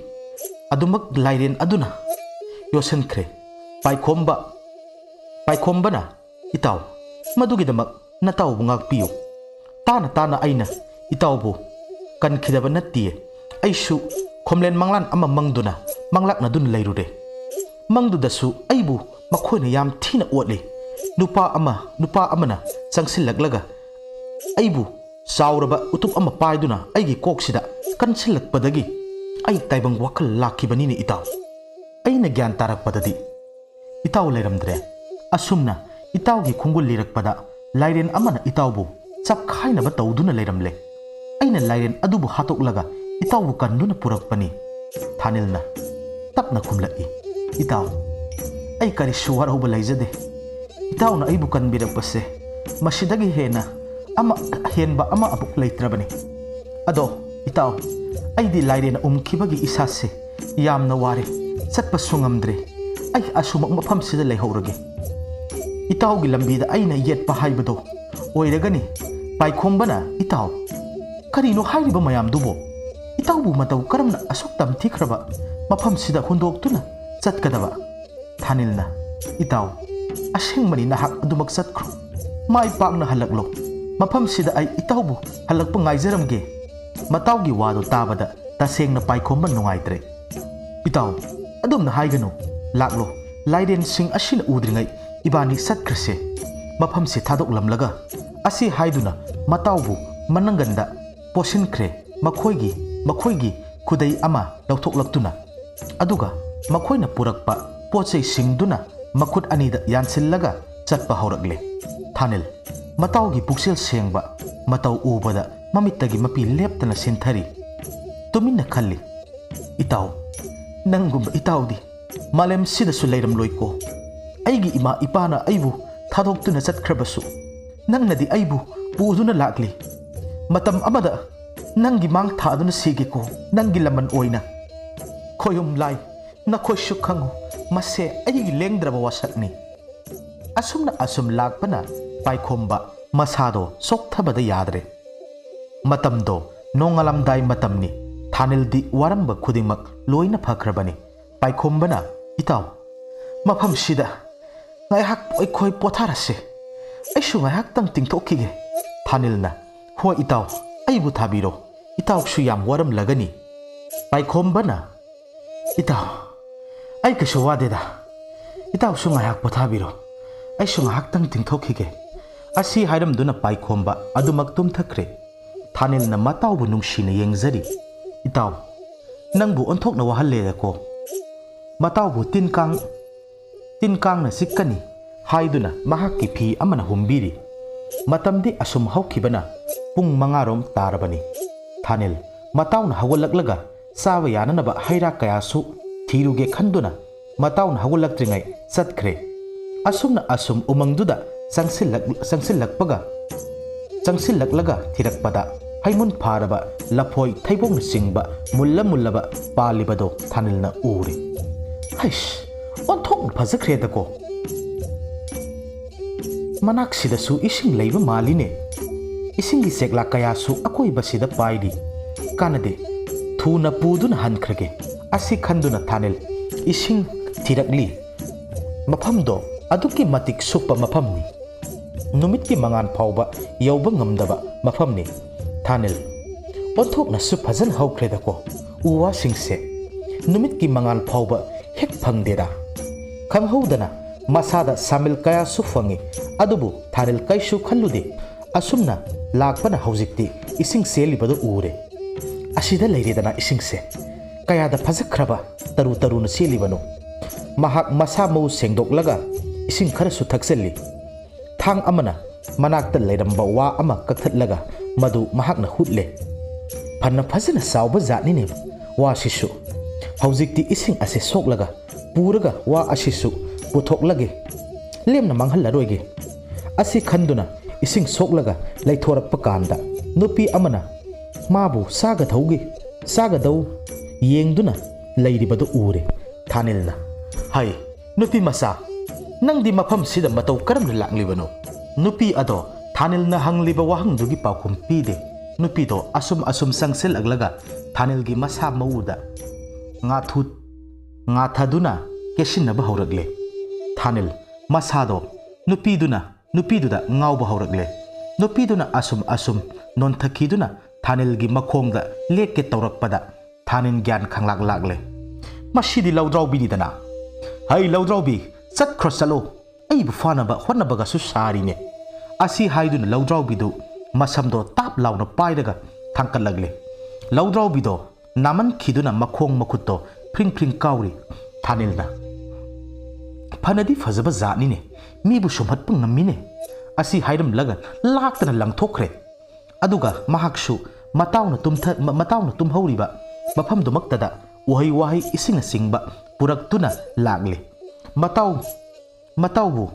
ꯑꯗꯨꯃꯛ ꯂꯥꯏꯔꯦꯟ ꯑꯗꯨꯅ ꯌꯣꯠꯁꯤꯟꯈ꯭ꯔꯦ꯫ ꯄꯥꯏꯈꯣꯝꯕ, ꯄꯥꯏꯈꯣꯝꯕꯅ, ꯏꯇꯥꯎ, ꯃꯗꯨꯒꯤꯗꯃꯛ ꯅꯇꯥꯎꯕꯨ ꯉꯥꯛꯄꯤꯌꯨ꯫ ꯇꯥꯅ ꯇꯥꯅ ꯑꯩꯅ ꯏꯇꯥꯎꯕꯨ ꯀꯟꯈꯤꯗꯕ ꯅꯠꯇꯤꯌꯦ꯫ ꯑꯩꯁꯨ ꯈꯣꯝꯂꯦꯟ ꯃꯪꯂꯥꯟ ꯑꯃ ꯃꯪꯗꯨꯅ ꯃꯪꯂꯥꯛꯅꯗꯨꯅ ꯂꯩꯔꯨꯔꯦ꯫ ꯃꯪꯗꯨꯗꯁꯨ ꯑꯩꯕꯨ ꯃꯈꯣꯏꯅ ꯌꯥꯝ ꯊꯤꯅ ꯑꯣꯠꯂꯤ꯫ ꯅꯨꯄꯥ ꯑꯃ, ꯅꯨꯄꯥ ꯑꯃꯅ ꯆꯪꯁꯤꯜꯂꯛꯂꯒ ꯑꯩꯕꯨ ꯆꯥꯎꯔꯕ ꯎꯇꯨꯞ ꯑꯃ ꯄꯥꯏꯗꯨꯅ ꯑꯩꯒꯤ ꯀꯣꯛꯁꯤꯗ ꯀꯟꯁꯤꯜꯂꯛꯄꯗꯒꯤ ꯑꯩ ꯇꯥꯏꯕꯪ ꯋꯥꯈꯜ ꯂꯥꯛꯈꯤꯕꯅꯤꯅꯦ ꯏꯇꯥꯎ꯫ ꯑꯩꯅ ꯒ꯭ꯌꯥꯟ ꯇꯥꯔꯛꯄꯗꯗꯤ ꯏꯇꯥꯎ ꯂꯩꯔꯝꯗ꯭ꯔꯦ꯫ ꯑꯁꯨꯝꯅ ꯏꯇꯥꯎꯒꯤ ꯈꯣꯡꯒꯨꯜ ꯂꯤꯔꯛꯄꯗ ꯂꯥꯏꯔꯦꯟ ꯑꯃꯅ ꯏꯇꯥꯎꯕꯨ ꯆꯞꯈꯥꯏꯅꯕ ꯇꯧꯗꯨꯅ ꯂꯩꯔꯝꯂꯦ꯫ ꯑꯩꯅ ꯂꯥꯏꯔꯦꯟ ꯑꯗꯨꯕꯨ ꯍꯥꯠꯇꯣꯛꯂꯒ ꯏꯇꯥꯎꯕꯨ ꯀꯟꯗꯨꯅ ꯄꯨꯔꯛꯄꯅꯤ꯫ ꯊꯥꯅꯤꯜꯅ ꯇꯞꯅ ꯈꯨꯝꯂꯛꯏ, "ꯏꯇꯥꯎ, ꯑꯩ ꯀꯔꯤꯁꯨ ꯋꯥꯔꯧꯕ ꯂꯩꯖꯗꯦ꯫ ꯏꯇꯥꯎꯅ ꯑꯩꯕꯨ ꯀꯟꯕꯤꯔꯛꯄꯁꯦ ꯃꯁꯤꯗꯒꯤ ꯍꯦꯟꯅ ꯑꯃ, ꯍꯦꯟꯕ ꯑꯃ ꯑꯃꯨꯛ ꯂꯩꯇ꯭ꯔꯕꯅꯤ꯫ ꯑꯗꯣ ꯏꯇꯥꯎ, ꯑꯩꯗꯤ ꯂꯥꯏꯔꯦꯟꯅ ꯎꯝꯈꯤꯕꯒꯤ ꯏꯁꯥꯁꯦ ꯌꯥꯝꯅ ꯋꯥꯔꯦ, ꯆꯠꯄꯁꯨ ꯉꯝꯗ꯭ꯔꯦ꯫ ꯑꯩ ꯑꯁꯨꯃꯛ ꯃꯐꯝꯁꯤꯗ ꯂꯩꯍꯧꯔꯒꯦ꯫ ꯏꯇꯥꯎꯒꯤ ꯂꯝꯕꯤꯗ ꯑꯩꯅ ꯌꯦꯠꯄ ꯍꯥꯏꯕꯗꯣ ꯑꯣꯏꯔꯒꯅꯤ"꯫ ꯄꯥꯏꯈꯣꯝꯕꯅ, "ꯏꯇꯥꯎ, ꯀꯔꯤꯅꯣ ꯍꯥꯏꯔꯤꯕ ꯃꯌꯥꯝꯗꯨꯕꯣ? ꯏꯇꯥꯎꯕꯨ ꯃꯇꯧ ꯀꯔꯝꯅ ꯑꯁꯨꯛ ꯇꯝꯊꯤꯈ꯭ꯔꯕ ꯃꯐꯝꯁꯤꯗ ꯍꯨꯟꯗꯣꯛꯇꯨꯅ ꯆꯠꯀꯗꯕ꯫ ꯊꯥꯅꯤꯜꯅ, "ꯏꯇꯥꯎ, ꯑꯁꯦꯡꯕꯅꯤ, ꯅꯍꯥꯛ ꯑꯗꯨꯃꯛ ꯆꯠꯈ꯭ꯔꯣ꯫ ꯃꯥꯏ ꯄꯥꯛꯅ ꯍꯜꯂꯛꯂꯣ꯫ ꯃꯐꯝꯁꯤꯗ ꯑꯩ ꯏꯇꯥꯎꯕꯨ ꯍꯜꯂꯛꯄ ꯉꯥꯏꯖꯔꯝꯒꯦ꯫" ꯃꯇꯥꯎꯒꯤ ꯋꯥꯗꯨ ꯇꯥꯕꯗ ꯇꯁꯦꯡꯅ ꯄꯥꯏꯈꯣꯝꯕ ꯅꯨꯡꯉꯥꯏꯇ꯭ꯔꯦ꯫ "ꯏꯇꯥꯎ, ꯑꯗꯨꯝꯅ ꯍꯥꯏꯒꯅꯨ꯫ ꯂꯥꯛꯂꯣ, ꯂꯥꯏꯔꯦꯟꯁꯤꯡ ꯑꯁꯤꯅ ꯎꯗ꯭ꯔꯤꯉꯩ ꯏꯕꯥꯅꯤ ꯆꯠꯈ꯭ꯔꯁꯦ꯫ ꯃꯐꯝꯁꯤ ꯊꯥꯗꯣꯛꯂꯝꯂꯒ" ꯑꯁꯤ ꯍꯥꯏꯗꯨꯅ ꯃꯇꯥꯎꯕꯨ ꯃꯅꯪꯒꯟꯗ ꯄꯣꯠꯁꯤꯟꯈ꯭ꯔꯦ꯫ ꯃꯈꯣꯏꯒꯤ, ꯃꯈꯣꯏꯒꯤ ꯈꯨꯗꯩ ꯑꯃ ꯂꯧꯊꯣꯛꯂꯛꯇꯨꯅ, ꯑꯗꯨꯒ ꯃꯈꯣꯏꯅ ꯄꯨꯔꯛꯄ ꯄꯣꯠ ꯆꯩꯁꯤꯡꯗꯨꯅ ꯃꯈꯨꯠ ꯑꯅꯤꯗ ꯌꯥꯟꯁꯤꯜꯂꯒ ꯆꯠꯄ ꯍꯧꯔꯛꯂꯦ꯫ ꯊꯥꯅꯤꯜ, ꯃꯇꯥꯎꯒꯤ ꯄꯨꯛꯆꯦꯜ ꯁꯦꯡꯕ ꯃꯇꯧ ꯎꯕꯗ ꯃꯃꯤꯠꯇꯒꯤ ꯃꯄꯤ ꯂꯦꯞꯇꯅ ꯁꯤꯟꯊꯔꯤ꯫ ꯇꯨꯃꯤꯟꯅ ꯈꯜꯂꯤ, "ꯏꯇꯥꯎ, ꯅꯪꯒꯨꯝꯕ ꯏꯇꯥꯎꯗꯤ ꯃꯥꯂꯦꯝꯁꯤꯗꯁꯨ ꯂꯩꯔꯝꯂꯣꯏꯀꯣ꯫ ꯑꯩꯒꯤ ꯏꯃꯥ ꯏꯄꯥꯅ ꯑꯩꯕꯨ ꯊꯥꯗꯣꯛꯇꯨꯅ ꯆꯠꯈ꯭ꯔꯕꯁꯨ, ꯅꯪꯅꯗꯤ ꯑꯩꯕꯨ ꯄꯨꯗꯨꯅ ꯂꯥꯛꯂꯤ꯫ ꯃꯇꯝ ꯑꯃꯗ ꯅꯪꯒꯤ ꯃꯥꯡ ꯊꯥꯗꯨꯅ ꯁꯤꯒꯦꯀꯣ, ꯅꯪꯒꯤ ꯂꯃꯟ ꯑꯣꯏꯅ꯫ ꯈꯣꯌꯨꯝ ꯂꯥꯏ, ꯅꯈꯣꯏꯁꯨ ꯈꯪꯉꯨ, ꯃꯁꯦ ꯑꯩꯒꯤ ꯂꯦꯡꯗ꯭ꯔꯕ ꯋꯥꯁꯛꯅꯤ꯫" ꯑꯁꯨꯝꯅ ꯑꯁꯨꯝ ꯂꯥꯛꯄꯅ ꯄꯥꯏꯈꯣꯝꯕ ꯃꯁꯥꯗꯣ ꯆꯣꯛꯊꯕꯗ ꯌꯥꯗ꯭ꯔꯦ꯫ ꯃꯇꯝꯗꯣ ꯅꯣꯡꯉꯥꯜꯂꯝꯗꯥꯏ ꯃꯇꯝꯅꯤ꯫ ꯊꯥꯅꯤꯜꯗꯤ ꯋꯥꯔꯝꯕ ꯈꯨꯗꯤꯡꯃꯛ ꯂꯣꯏꯅ ꯐꯈ꯭ꯔꯕꯅꯤ꯫ ꯄꯥꯏꯈꯣꯝꯕꯅ, "ꯏꯇꯥꯎ, ꯃꯐꯝꯁꯤꯗ ꯉꯥꯏꯍꯥꯛ ꯑꯩꯈꯣꯏ ꯄꯣꯊꯥꯔꯁꯦ꯫ ꯑꯩꯁꯨ ꯉꯥꯏꯍꯥꯛꯇꯪ ꯇꯤꯡꯊꯣꯛꯈꯤꯒꯦ꯫" ꯊꯥꯅꯤꯜꯅ, "ꯍꯣꯏ ꯏꯇꯥꯎ, ꯑꯩꯕꯨ ꯊꯥꯕꯤꯔꯣ꯫ ꯏꯇꯥꯎꯁꯨ ꯌꯥꯝ ꯋꯥꯔꯝꯂꯒꯅꯤ꯫" ꯄꯥꯏꯈꯣꯝꯕꯅ, "ꯏꯇꯥꯎ, ꯑꯩ ꯀꯩꯁꯨ ꯋꯥꯗꯦꯗ꯫ ꯏꯇꯥꯎꯁꯨ ꯉꯥꯏꯍꯥꯛ ꯄꯣꯊꯥꯕꯤꯔꯣ꯫ ꯑꯩꯁꯨ ꯉꯥꯏꯍꯥꯛꯇꯪ ꯇꯤꯡꯊꯣꯛꯈꯤꯒꯦ꯫" ꯑꯁꯤ ꯍꯥꯏꯔꯝꯗꯨꯅ ꯄꯥꯏꯈꯣꯝꯕ ꯑꯗꯨꯃꯛ ꯇꯨꯝꯊꯈ꯭ꯔꯦ꯫ ꯊꯥꯅꯤꯜꯅ ꯃꯇꯥꯎꯕꯨ ꯅꯨꯡꯁꯤꯅ ꯌꯦꯡꯖꯔꯤ꯫ "ꯏꯇꯥꯎ, ꯅꯪꯕꯨ ꯑꯣꯟꯊꯣꯛꯅ ꯋꯥꯍꯜꯂꯦꯗꯀꯣ꯫ ꯃꯇꯥꯎꯕꯨ ꯇꯤꯟ ꯀꯥꯡ, ꯇꯤꯟ ꯀꯥꯡꯅ ꯆꯤꯛꯀꯅꯤ ꯍꯥꯏꯗꯨꯅ ꯃꯍꯥꯛꯀꯤ ꯐꯤ ꯑꯃꯅ ꯍꯨꯝꯕꯤꯔꯤ꯫" ꯃꯇꯝꯗꯤ ꯑꯁꯨꯝ ꯍꯧꯈꯤꯕꯅ ꯄꯨꯡ ꯃꯉꯥꯔꯣꯝ ꯇꯥꯔꯕꯅꯤ꯫ ꯊꯥꯅꯤꯜ, ꯃꯇꯥꯎꯅ ꯍꯧꯒꯠꯂꯛꯂꯒ ꯆꯥꯕ ꯌꯥꯅꯅꯕ ꯍꯩ ꯔꯥ ꯀꯌꯥꯁꯨ ꯊꯤꯔꯨꯒꯦ ꯈꯟꯗꯨꯅ ꯃꯇꯥꯎꯅ ꯍꯧꯒꯠꯂꯛꯇ꯭ꯔꯤꯉꯩ ꯆꯠꯈ꯭ꯔꯦ꯫ ꯑꯁꯨꯝꯅ ꯑꯁꯨꯝ ꯎꯃꯪꯗꯨꯗ ꯆꯪꯁꯤꯜꯂꯛ-, ꯆꯪꯁꯤꯜꯂꯛꯄꯒ, ꯆꯪꯁꯤꯜꯂꯛꯂꯒ ꯊꯤꯔꯛꯄꯗ ꯍꯩꯃꯨꯟ ꯐꯥꯔꯕ ꯂꯐꯣꯏ ꯊꯩꯕꯣꯡꯅꯆꯤꯡꯕ ꯃꯨꯜꯂ ꯃꯨꯜꯂꯕ ꯄꯥꯜꯂꯤꯕꯗꯣ ꯊꯥꯅꯤꯜꯅ ꯎꯔꯦ꯫ "ꯍꯩꯁ, ꯑꯣꯟꯊꯣꯛꯅ ꯐꯖꯈ꯭ꯔꯦꯗꯀꯣ꯫ ꯃꯅꯥꯛꯁꯤꯗꯁꯨ ꯏꯁꯤꯡ ꯂꯩꯕ ꯃꯥꯜꯂꯤꯅꯦ꯫ ꯏꯁꯤꯡꯒꯤ ꯆꯦꯛꯂꯥ ꯀꯌꯥꯁꯨ ꯑꯀꯣꯏꯕꯁꯤꯗ ꯄꯥꯏꯔꯤ꯫ ꯀꯥꯟꯅꯗꯦ, ꯊꯨꯅ ꯄꯨꯗꯨꯅ ꯍꯟꯈ꯭ꯔꯒꯦ꯫ ꯑꯁꯤ ꯈꯟꯗꯨꯅ ꯊꯥꯅꯤꯜ ꯏꯁꯤꯡ ꯊꯤꯔꯛꯂꯤ꯫ ꯃꯐꯝꯗꯣ ꯑꯗꯨꯛꯀꯤ ꯃꯇꯤꯛ ꯁꯨꯞꯄ ꯃꯐꯝꯅꯤ꯫ ꯅꯨꯃꯤꯠꯀꯤ ꯃꯉꯥꯜ ꯐꯥꯎꯕ ꯌꯧꯕ ꯉꯝꯗꯕ ꯃꯐꯝꯅꯤ꯫ ꯊꯥꯅꯤꯜ, ꯑꯣꯟꯊꯣꯛꯅꯁꯨ ꯐꯖꯅ ꯍꯧꯈ꯭ꯔꯦꯗꯀꯣ꯫ ꯎ ꯋꯥꯁꯤꯡꯁꯦ ꯅꯨꯃꯤꯠꯀꯤ ꯃꯉꯥꯜ ꯐꯥꯎꯕ ꯍꯦꯛ ꯐꯪꯗꯦꯗ꯫ ꯈꯪꯍꯧꯗꯅ ꯃꯁꯥꯗ ꯁꯥꯃꯤꯜ ꯀꯌꯥꯁꯨ ꯐꯪꯉꯤ꯫ ꯑꯗꯨꯕꯨ ꯊꯥꯅꯤꯜ ꯀꯩꯁꯨ ꯈꯜꯂꯨꯗꯦ꯫ ꯑꯁꯨꯝꯅ ꯂꯥꯛꯄꯅ ꯍꯧꯖꯤꯛꯇꯤ ꯏꯁꯤꯡ ꯆꯦꯜꯂꯤꯕꯗꯨ ꯎꯔꯦ꯫ ꯑꯁꯤꯗ ꯂꯩꯔꯦꯗꯅ ꯏꯁꯤꯡꯁꯦ꯫ ꯀꯌꯥꯗ ꯐꯖꯈ꯭ꯔꯕ ꯇꯔꯨ ꯇꯔꯨꯅ ꯆꯦꯜꯂꯤꯕꯅꯣ꯫ ꯃꯍꯥꯛ ꯃꯁꯥ ꯃꯎ ꯁꯦꯡꯗꯣꯛꯂꯒ ꯏꯁꯤꯡ ꯈꯔꯁꯨ ꯊꯛꯆꯜꯂꯤ꯫ ꯊꯥꯡ ꯑꯃꯅ ꯃꯅꯥꯛꯇ ꯂꯩꯔꯝꯕ ꯋꯥ ꯑꯃ ꯀꯛꯊꯠꯂꯒ ꯃꯗꯨ ꯃꯍꯥꯛꯅ ꯍꯨꯠꯂꯦ꯫ ꯐꯅ ꯐꯖꯅ ꯆꯥꯎꯕ ꯖꯥꯠꯅꯤꯅꯦ ꯋꯥꯁꯤꯁꯨ꯫ ꯍꯧꯖꯤꯛꯇꯤ ꯏꯁꯤꯡ ꯑꯁꯤ ꯁꯣꯛꯂꯒ ꯄꯨꯔꯒ ꯋꯥ ꯑꯁꯤꯁꯨ ꯄꯨꯊꯣꯛꯂꯒꯦ꯫ ꯂꯦꯝꯅ ꯃꯥꯡꯍꯜꯂꯔꯣꯏꯒꯦ꯫ ꯑꯁꯤ ꯈꯟꯗꯨꯅ ꯏꯁꯤꯡ ꯁꯣꯛꯂꯒ ꯂꯩꯊꯣꯔꯛꯄ ꯀꯥꯟꯗ ꯅꯨꯄꯤ ꯑꯃꯅ ꯃꯥꯕꯨ ꯆꯥꯒꯗꯧꯒꯤ, ꯆꯥꯒꯗꯧ ꯌꯦꯡꯗꯨꯅ ꯂꯩꯔꯤꯕꯗꯨ ꯎꯔꯦ꯫ ꯊꯥꯅꯤꯜꯅ, "ꯍꯩ, ꯅꯨꯄꯤ ꯃꯆꯥ, ꯅꯪꯗꯤ ꯃꯐꯝꯁꯤꯗ ꯃꯇꯧ ꯀꯔꯝꯅ ꯂꯥꯛꯂꯤꯕꯅꯣ?" ꯅꯨꯄꯤ ꯑꯗꯣ ꯊꯥꯅꯤꯜꯅ ꯍꯪꯂꯤꯕ ꯋꯥꯍꯪꯗꯨꯒꯤ ꯄꯥꯎꯈꯨꯝ ꯄꯤꯗꯦ꯫ ꯅꯨꯄꯤꯗꯣ ꯑꯁꯨꯝ ꯑꯁꯨꯝ ꯆꯪꯁꯤꯜꯂꯛꯂꯒ ꯊꯥꯅꯤꯜꯒꯤ ꯃꯁꯥ ꯃꯎꯗ ꯉꯥꯊꯨ-, ꯉꯥꯊꯗꯨꯅ ꯀꯦꯁꯤꯟꯅꯕ ꯍꯧꯔꯛꯂꯦ꯫ ꯊꯥꯅꯤꯜ ꯃꯁꯥꯗꯣ ꯅꯨꯄꯤꯗꯨꯅ, ꯅꯨꯄꯤꯗꯨꯗ ꯉꯥꯎꯕ ꯍꯧꯔꯛꯂꯦ꯫ ꯅꯨꯄꯤꯗꯨꯅ ꯑꯁꯨꯝ ꯑꯁꯨꯝ ꯅꯣꯟꯊꯈꯤꯗꯨꯅ ꯊꯥꯅꯤꯜꯒꯤ ꯃꯈꯣꯡꯗ ꯂꯦꯛꯀꯦ ꯇꯧꯔꯛꯄꯗ ꯊꯥꯅꯤꯜ ꯒ꯭ꯌꯥꯟ ꯈꯪꯂꯥꯛ ꯂꯥꯛꯂꯦ꯫ "ꯃꯁꯤꯗꯤ ꯂꯧꯗ꯭ꯔꯥꯎꯕꯤꯅꯤꯗꯅ꯫ ꯍꯩ ꯂꯧꯗ꯭ꯔꯥꯎꯕꯤ, ꯆꯠꯈ꯭ꯔꯣ ꯆꯠꯂꯣ, ꯑꯩꯕꯨ ꯐꯥꯅꯕ ꯍꯣꯠꯅꯕꯒꯁꯨ ꯁꯥꯔꯤꯅꯦ"꯫ ꯑꯁꯤ ꯍꯥꯏꯗꯨꯅ ꯂꯧꯗ꯭ꯔꯥꯎꯕꯤꯗꯨ ꯃꯁꯝꯗꯣ ꯇꯥꯞ ꯂꯥꯎꯅ ꯄꯥꯏꯔꯒ ꯊꯥꯡꯀꯠꯂꯛꯂꯦ꯫ ꯂꯧꯗ꯭ꯔꯥꯎꯕꯤꯗꯣ ꯅꯥꯃꯟꯈꯤꯗꯨꯅ ꯃꯈꯣꯡ ꯃꯈꯨꯠꯇꯣ ꯐ꯭ꯔꯤꯡ ꯐ꯭ꯔꯤꯡ ꯀꯥꯎꯔꯤ꯫ ꯊꯥꯅꯤꯜꯅ, "ꯐꯅꯗꯤ ꯐꯖꯕ ꯖꯥꯠꯅꯤꯅꯦ, ꯃꯤꯕꯨ ꯁꯨꯝꯍꯠꯄ ꯉꯝꯃꯤꯅꯦ"꯫ ꯑꯁꯤ ꯍꯥꯏꯔꯝꯂꯒ ꯂꯥꯛꯇꯅ ꯂꯪꯊꯣꯛꯈ꯭ꯔꯦ꯫ ꯑꯗꯨꯒ ꯃꯍꯥꯛꯁꯨ ꯃꯇꯥꯎꯅ ꯇꯨꯝꯊ-, ꯃ-, ꯃꯇꯥꯎꯅ ꯇꯨꯝꯍꯧꯔꯤꯕ ꯃꯐꯝꯗꯨꯃꯛꯇꯗ ꯎꯍꯩ ꯋꯥꯍꯩ ꯏꯁꯤꯡꯅꯆꯤꯡꯕ ꯄꯨꯔꯛꯇꯨꯅ ꯂꯥꯛꯂꯦ꯫ ꯃꯇꯥꯎ, ꯃꯇꯥꯎꯕꯨ,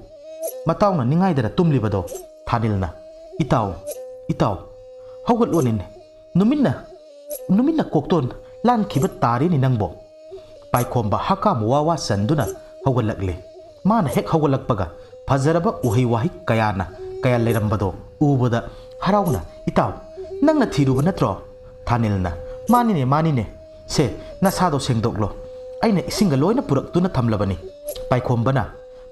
ꯃꯇꯥꯎꯅ ꯅꯤꯡꯉꯥꯏꯗꯅ ꯇꯨꯝꯂꯤꯕꯗꯣ ꯊꯥꯅꯤꯜꯅ, "ꯏꯇꯥꯎ, ꯏꯇꯥꯎ, ꯍꯧꯒꯠꯂꯣꯅꯦ꯫ ꯅꯨꯃꯤꯠꯅ, ꯅꯨꯃꯤꯠꯅ ꯀꯣꯛꯇꯣꯟ ꯂꯥꯟꯈꯤꯕ ꯇꯥꯔꯦꯅꯦ ꯅꯪꯕꯣ"꯫ ꯄꯥꯏꯈꯣꯝꯕ ꯍꯀꯥꯝ ꯋꯥ ꯋꯥ ꯆꯟꯗꯨꯅ ꯍꯧꯒꯠꯂꯛꯂꯦ꯫ ꯃꯥꯅ ꯍꯦꯛ ꯍꯧꯒꯠꯂꯛꯄꯒ ꯐꯖꯔꯕ ꯎꯍꯩ ꯋꯥꯍꯩ ꯀꯌꯥꯅ ꯀꯌꯥ ꯂꯩꯔꯝꯕꯗꯣ ꯎꯕꯗ ꯍꯔꯥꯎꯅ, "ꯏꯇꯥꯎ, ꯅꯪꯅ ꯊꯤꯔꯨꯕ ꯅꯠꯇ꯭ꯔꯣ?" ꯊꯥꯅꯤꯜꯅ, "ꯃꯥꯅꯤꯅꯦ, ꯃꯥꯅꯤꯅꯦ, "ꯁꯦ, ꯅꯁꯥꯗꯣ ꯁꯦꯡꯗꯣꯛꯂꯣ꯫ ꯑꯩꯅ ꯏꯁꯤꯡꯒ ꯂꯣꯏꯅ ꯄꯨꯔꯛꯇꯨꯅ ꯊꯝꯂꯕꯅꯤ"꯫ ꯄꯥꯏꯈꯣꯝꯕꯅ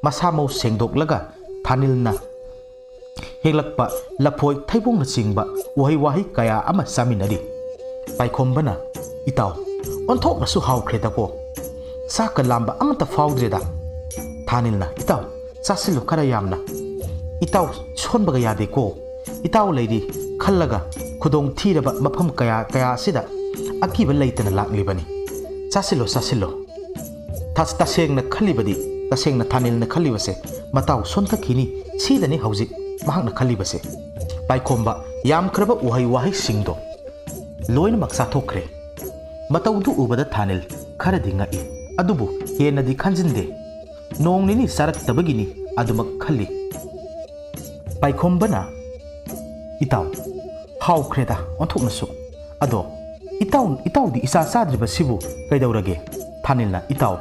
ꯃꯁꯥ ꯃꯎ ꯁꯦꯡꯗꯣꯛꯂꯒ ꯊꯥꯅꯤꯜꯅ ꯍꯦꯛꯂꯛꯄ ꯂꯐꯣꯏ ꯊꯩꯕꯣꯡꯅꯆꯤꯡꯕ ꯎꯍꯩ ꯋꯥꯍꯩ ꯀꯌꯥ ꯑꯃ ꯆꯥꯃꯤꯟꯅꯔꯤ꯫ ꯄꯥꯏꯈꯣꯝꯕꯅ, "ꯏꯇꯥꯎ, ꯑꯣꯟꯊꯣꯛꯅꯁꯨ ꯍꯥꯎꯈ꯭ꯔꯦꯗꯀꯣ꯫ ꯆꯥꯛꯀ ꯂꯥꯝꯕ ꯑꯃꯠꯇ ꯐꯥꯎꯗ꯭ꯔꯦꯗ"꯫ ꯊꯥꯅꯤꯜꯅ, "ꯏꯇꯥꯎ, ꯆꯥꯁꯤꯜꯂꯨ ꯈꯔ ꯌꯥꯝꯅ꯫ ꯏꯇꯥꯎ ꯁꯣꯟꯕꯒ ꯌꯥꯗꯦꯀꯣ꯫ ꯏꯇꯥꯎ ꯂꯩꯔꯤ ꯈꯜꯂꯒ ꯈꯨꯗꯣꯡ ꯊꯤꯔꯕ ꯃꯐꯝ ꯀꯌꯥ ꯀꯌꯥ ꯑꯁꯤꯗ ꯑꯀꯤꯕ ꯂꯩꯇꯅ ꯂꯥꯛꯂꯤꯕꯅꯤ꯫ ꯆꯥꯁꯤꯜꯂꯣ, ꯆꯥꯁꯤꯜꯂꯣ"꯫ ꯇꯁ-, ꯇꯁꯦꯡꯅ ꯈꯜꯂꯤꯕꯗꯤ, ꯇꯁꯦꯡꯅ ꯊꯥꯅꯤꯜꯅ ꯈꯜꯂꯤꯕꯁꯦ, ꯃꯇꯥꯎ ꯁꯣꯟꯊꯈꯤꯅꯤ, ꯁꯤꯗꯅꯤ ꯍꯧꯖꯤꯛ ꯃꯍꯥꯛꯅ ꯈꯜꯂꯤꯕꯁꯦ꯫ ꯄꯥꯏꯈꯣꯝꯕ ꯌꯥꯝꯈ꯭ꯔꯕ ꯎꯍꯩ ꯋꯥꯍꯩꯁꯤꯡꯗꯣ ꯂꯣꯏꯅꯃꯛ ꯆꯥꯊꯣꯛꯈ꯭ꯔꯦ꯫ ꯃꯇꯧꯗꯨ ꯎꯕꯗ ꯊꯥꯅꯤꯜ ꯈꯔꯗꯤ ꯉꯛꯏ, ꯑꯗꯨꯕꯨ ꯍꯦꯟꯅꯗꯤ ꯈꯟꯖꯤꯟꯗꯦ꯫ ꯅꯣꯡ ꯅꯤꯅꯤ ꯆꯥꯔꯛꯇꯕꯒꯤꯅꯤ ꯑꯗꯨꯃꯛ ꯈꯜꯂꯤ꯫ ꯄꯥꯏꯈꯣꯝꯕꯅ, "ꯏꯇꯥꯎ, ꯍꯥꯎꯈ꯭ꯔꯦꯗ ꯑꯣꯟꯊꯣꯛꯅꯁꯨ꯫ ꯑꯗꯣ ꯏꯇꯥꯎ, ꯏꯇꯥꯎꯗꯤ ꯏꯆꯥ ꯆꯥꯗ꯭ꯔꯤꯕꯁꯤꯕꯨ ꯀꯩꯗꯧꯔꯒꯦ?" ꯊꯥꯅꯤꯜꯅ, "ꯏꯇꯥꯎ,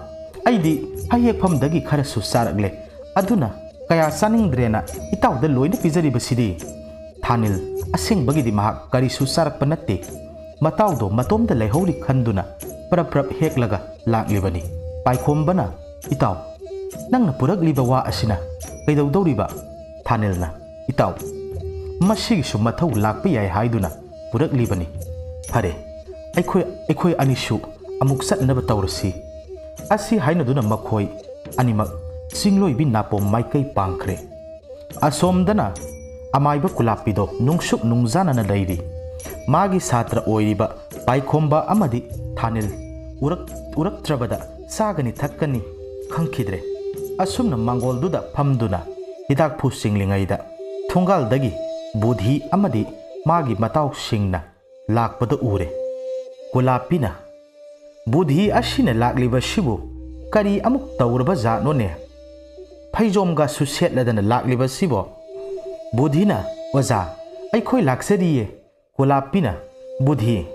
ꯑꯩꯗꯤ ꯍꯩ ꯍꯦꯛꯐꯝꯗꯒꯤ ꯈꯔꯁꯨ ꯆꯥꯔꯛꯂꯦ, ꯑꯗꯨꯅ ꯀꯌꯥ ꯆꯥꯅꯤꯡꯗ꯭ꯔꯦꯅ ꯏꯇꯥꯎꯗ ꯂꯣꯏꯅ ꯄꯤꯖꯔꯤꯕꯁꯤꯗꯤ"꯫ ꯊꯥꯅꯤꯜ ꯑꯁꯦꯡꯕꯒꯤꯗꯤ ꯃꯍꯥꯛ ꯀꯔꯤꯁꯨ ꯆꯥꯔꯛꯄ ꯅꯠꯇꯦ꯫ ꯃꯇꯥꯎꯗꯣ ꯃꯇꯣꯝꯗ ꯂꯩꯍꯧꯔꯤ ꯈꯟꯗꯨꯅ ꯄ꯭ꯔꯞ ꯄ꯭ꯔꯞ ꯍꯦꯛꯂꯒ ꯂꯥꯛꯂꯤꯕꯅꯤ꯫ ꯄꯥꯏꯈꯣꯝꯕꯅ, "ꯏꯇꯥꯎ, ꯅꯪꯅ ꯄꯨꯔꯛꯂꯤꯕ ꯋꯥ ꯑꯁꯤꯅ ꯀꯩꯗꯧꯗꯧꯔꯤꯕ?" ꯊꯥꯅꯤꯜꯅ, "ꯏꯇꯥꯎ, ꯃꯁꯤꯒꯤꯁꯨ ꯃꯊꯧ ꯂꯥꯛꯄ ꯌꯥꯏ ꯍꯥꯏꯗꯨꯅ ꯄꯨꯔꯛꯂꯤꯕꯅꯤ꯫ ꯐꯔꯦ, ꯑꯩꯈꯣꯏ, ꯑꯩꯈꯣꯏ ꯑꯅꯤꯁꯨ ꯑꯃꯨꯛ ꯆꯠꯅꯕ ꯇꯧꯔꯁꯤ"꯫ ꯑꯁꯤ ꯍꯥꯏꯅꯗꯨꯅ ꯃꯈꯣꯏ ꯑꯅꯤꯃꯛ ꯆꯤꯡꯂꯣꯏꯕꯤ ꯅꯥꯄꯣꯝ ꯃꯥꯏꯀꯩ ꯄꯥꯡꯈ꯭ꯔꯦ꯫ ꯑꯁꯣꯝꯗꯅ ꯑꯃꯥꯏꯕ ꯀꯨꯂꯥꯞꯄꯤꯗꯣ ꯅꯨꯡꯁꯨꯛ ꯅꯨꯡꯖꯥꯅꯅ ꯂꯩꯔꯤ꯫ ꯃꯥꯒꯤ ꯁꯥꯇ꯭ꯔ ꯑꯣꯏꯔꯤꯕ ꯄꯥꯏꯈꯣꯝꯕ ꯑꯃꯗꯤ ꯊꯥꯅꯤꯜ ꯎꯔꯛ-, ꯎꯔꯛꯇ꯭ꯔꯕꯗ ꯆꯥꯒꯅꯤ ꯊꯛꯀꯅꯤ ꯈꯪꯈꯤꯗ꯭ꯔꯦ꯫ ꯑꯁꯨꯝꯅ ꯃꯥꯡꯒꯣꯜꯗꯨꯗ ꯐꯝꯗꯨꯅ ꯍꯤꯗꯥꯛ ꯐꯨ ꯆꯤꯡꯂꯤꯉꯩꯗ ꯊꯣꯡꯒꯥꯜꯗꯒꯤ ꯕꯨꯙꯤ ꯑꯃꯗꯤ ꯃꯥꯒꯤ ꯃꯇꯥꯎꯁꯤꯡꯅ ꯂꯥꯛꯄꯗꯨ ꯎꯔꯦ꯫ ꯀꯨꯂꯥꯞꯄꯤꯅ, "ꯕꯨꯙꯤ ꯑꯁꯤꯅ ꯂꯥꯛꯂꯤꯕꯁꯤꯕꯨ ꯀꯔꯤ ꯑꯃꯨꯛ ꯇꯧꯔꯕ ꯖꯥꯠꯅꯣꯅꯦ? ꯐꯩꯖꯣꯝꯒꯁꯨ ꯁꯦꯠꯂꯗꯅ ꯂꯥꯛꯂꯤꯕꯁꯤꯕꯣ?" ꯕꯨꯙꯤꯅ, "ꯑꯣꯖꯥ, ꯑꯩꯈꯣꯏ ꯂꯥꯛꯆꯔꯤꯌꯦ"꯫ ꯀꯨꯂꯥꯞꯄꯤꯅ, "ꯕꯨꯙꯤ,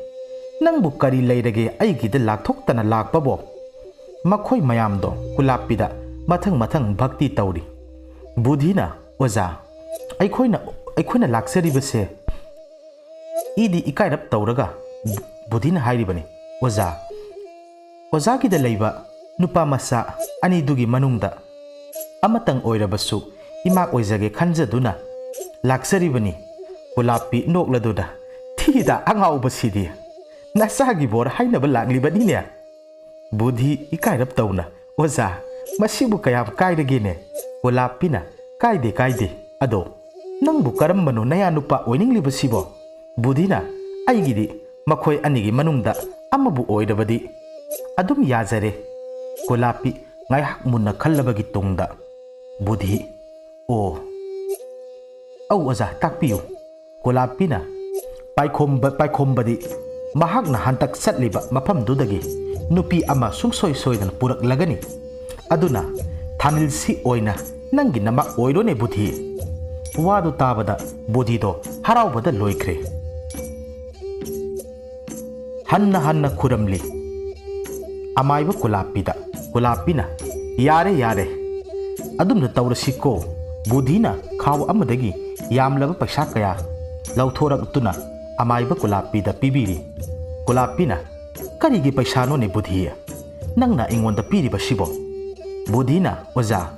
ꯅꯪꯕꯨ ꯀꯔꯤ ꯂꯩꯔꯒꯦ ꯑꯩꯒꯤꯗ ꯂꯥꯛꯊꯣꯛꯇꯅ ꯂꯥꯛꯄꯕꯣ?" ꯃꯈꯣꯏ ꯃꯌꯥꯝꯗꯣ ꯀꯨꯂꯥꯞꯄꯤꯗ ꯃꯊꯪ ꯃꯊꯪ ꯚꯛꯇꯤ ꯇꯧꯔꯤ꯫ ꯕꯨꯙꯤꯅ, "ꯑꯣꯖꯥ, ꯑꯩꯈꯣꯏꯅ, ꯑꯩꯈꯣꯏꯅ ꯂꯥꯛꯆꯔꯤꯕꯁꯦ"꯫ ꯏꯗꯤ ꯏꯀꯥꯏꯔꯞ ꯇꯧꯔꯒ ꯕꯨꯙꯤꯅ ꯍꯥꯏꯔꯤꯕꯅꯤ, ꯑꯣꯖꯥ, ꯑꯣꯖꯥꯒꯤꯗ ꯂꯩꯕ ꯅꯨꯄꯥ ꯃꯆꯥ ꯑꯅꯤꯗꯨꯒꯤ ꯃꯅꯨꯡꯗ ꯑꯃꯇꯪ ꯑꯣꯏꯔꯕꯁꯨ ꯏꯃꯥ ꯑꯣꯏꯖꯒꯦ ꯈꯟꯖꯗꯨꯅ ꯂꯥꯛꯆꯔꯤꯕꯅꯤ꯫ ꯒꯣꯂꯥꯞꯄꯤ ꯅꯣꯛꯂꯗꯨꯅ, "ꯊꯤꯗ ꯑꯉꯥꯎꯕꯁꯤꯗꯤ, ꯅꯆꯥꯒꯤ ꯕꯣꯔ ꯍꯥꯏꯅꯕ ꯂꯥꯛꯂꯤꯕꯅꯤꯅꯦ?" ꯕꯨꯙꯤ ꯏꯀꯥꯏꯔꯞ ꯇꯧꯅ, "ꯑꯣꯖꯥ, ꯃꯁꯤꯕꯨ ꯀꯌꯥꯝ ꯀꯥꯏꯔꯒꯦꯅꯦ?" ꯒꯣꯂꯥꯞꯄꯤꯅ, "ꯀꯥꯏꯗꯦ, ꯀꯥꯏꯗꯦ꯫ ꯑꯗꯣ ꯅꯪꯕꯨ ꯀꯔꯝꯕꯅꯣ ꯅꯌꯥ ꯅꯨꯄꯥ ꯑꯣꯏꯅꯤꯡꯂꯤꯕꯁꯤꯕꯣ?" ꯕꯨꯙꯤꯅ, "ꯑꯩꯒꯤꯗꯤ ꯃꯈꯣꯏ ꯑꯅꯤꯒꯤ ꯃꯅꯨꯡꯗ ꯑꯃꯕꯨ ꯑꯣꯏꯔꯕꯗꯤ ꯑꯗꯨꯝ ꯌꯥꯖꯔꯦ꯫" ꯒꯣꯂꯥꯞꯄꯤ ꯉꯥꯏꯍꯥꯛ ꯃꯨꯟꯅ ꯈꯜꯂꯕꯒꯤ ꯇꯨꯡꯗ ꯕꯨꯙꯤ, "ꯑꯣ, ꯑꯧ ꯑꯣꯖꯥ, ꯇꯥꯛꯄꯤꯌꯨ꯫" ꯒꯣꯂꯥꯞꯄꯤꯅ ꯄꯥꯏꯈꯣꯝꯕ, ꯄꯥꯏꯈꯣꯝꯕꯗꯤ ꯃꯍꯥꯛꯅ ꯍꯟꯇꯛ ꯆꯠꯂꯤꯕ ꯃꯐꯝꯗꯨꯗꯒꯤ ꯅꯨꯄꯤ ꯑꯃ ꯁꯨꯡꯁꯣꯏ ꯁꯣꯏꯗꯅ ꯄꯨꯔꯛꯂꯒꯅꯤ꯫ ꯑꯗꯨꯅ ꯊꯥꯅꯤꯜꯁꯤ ꯑꯣꯏꯅ ꯅꯪꯒꯤ ꯅꯃꯛ ꯑꯣꯏꯔꯣꯅꯦ ꯕꯨꯙꯤ꯫ ꯋꯥꯗꯨ ꯇꯥꯕꯗ ꯕꯨꯙꯤꯗꯣ ꯍꯔꯥꯎꯕꯗ ꯂꯣꯏꯈ꯭ꯔꯦ꯫ ꯍꯟꯅ ꯍꯟꯅ ꯈꯨꯔꯝꯂꯤ ꯑꯃꯥꯏꯕ ꯒꯣꯂꯥꯞꯄꯤꯗ꯫ ꯒꯣꯂꯥꯞꯄꯤꯅ, "ꯌꯥꯔꯦ, ꯌꯥꯔꯦ, ꯑꯗꯨꯝꯅ ꯇꯧꯔꯁꯤꯀꯣ꯫" ꯕꯨꯙꯤꯅ ꯈꯥꯎ ꯑꯃꯗꯒꯤ ꯌꯥꯝꯂꯕ ꯄꯩꯁꯥ ꯀꯌꯥ ꯂꯧꯊꯣꯔꯛꯇꯨꯅ ꯑꯃꯥꯏꯕ ꯒꯣꯂꯥꯞꯄꯤꯗ ꯄꯤꯕꯤꯔꯤ꯫ ꯒꯣꯂꯥꯞꯄꯤꯅ, "ꯀꯔꯤꯒꯤ ꯄꯩꯁꯥꯅꯣꯅꯦ ꯕꯨꯙꯤ, ꯅꯪꯅ ꯑꯩꯉꯣꯟꯗ ꯄꯤꯔꯤꯕꯁꯤꯕꯣ?" ꯕꯨꯙꯤꯅ, "ꯑꯣꯖꯥ,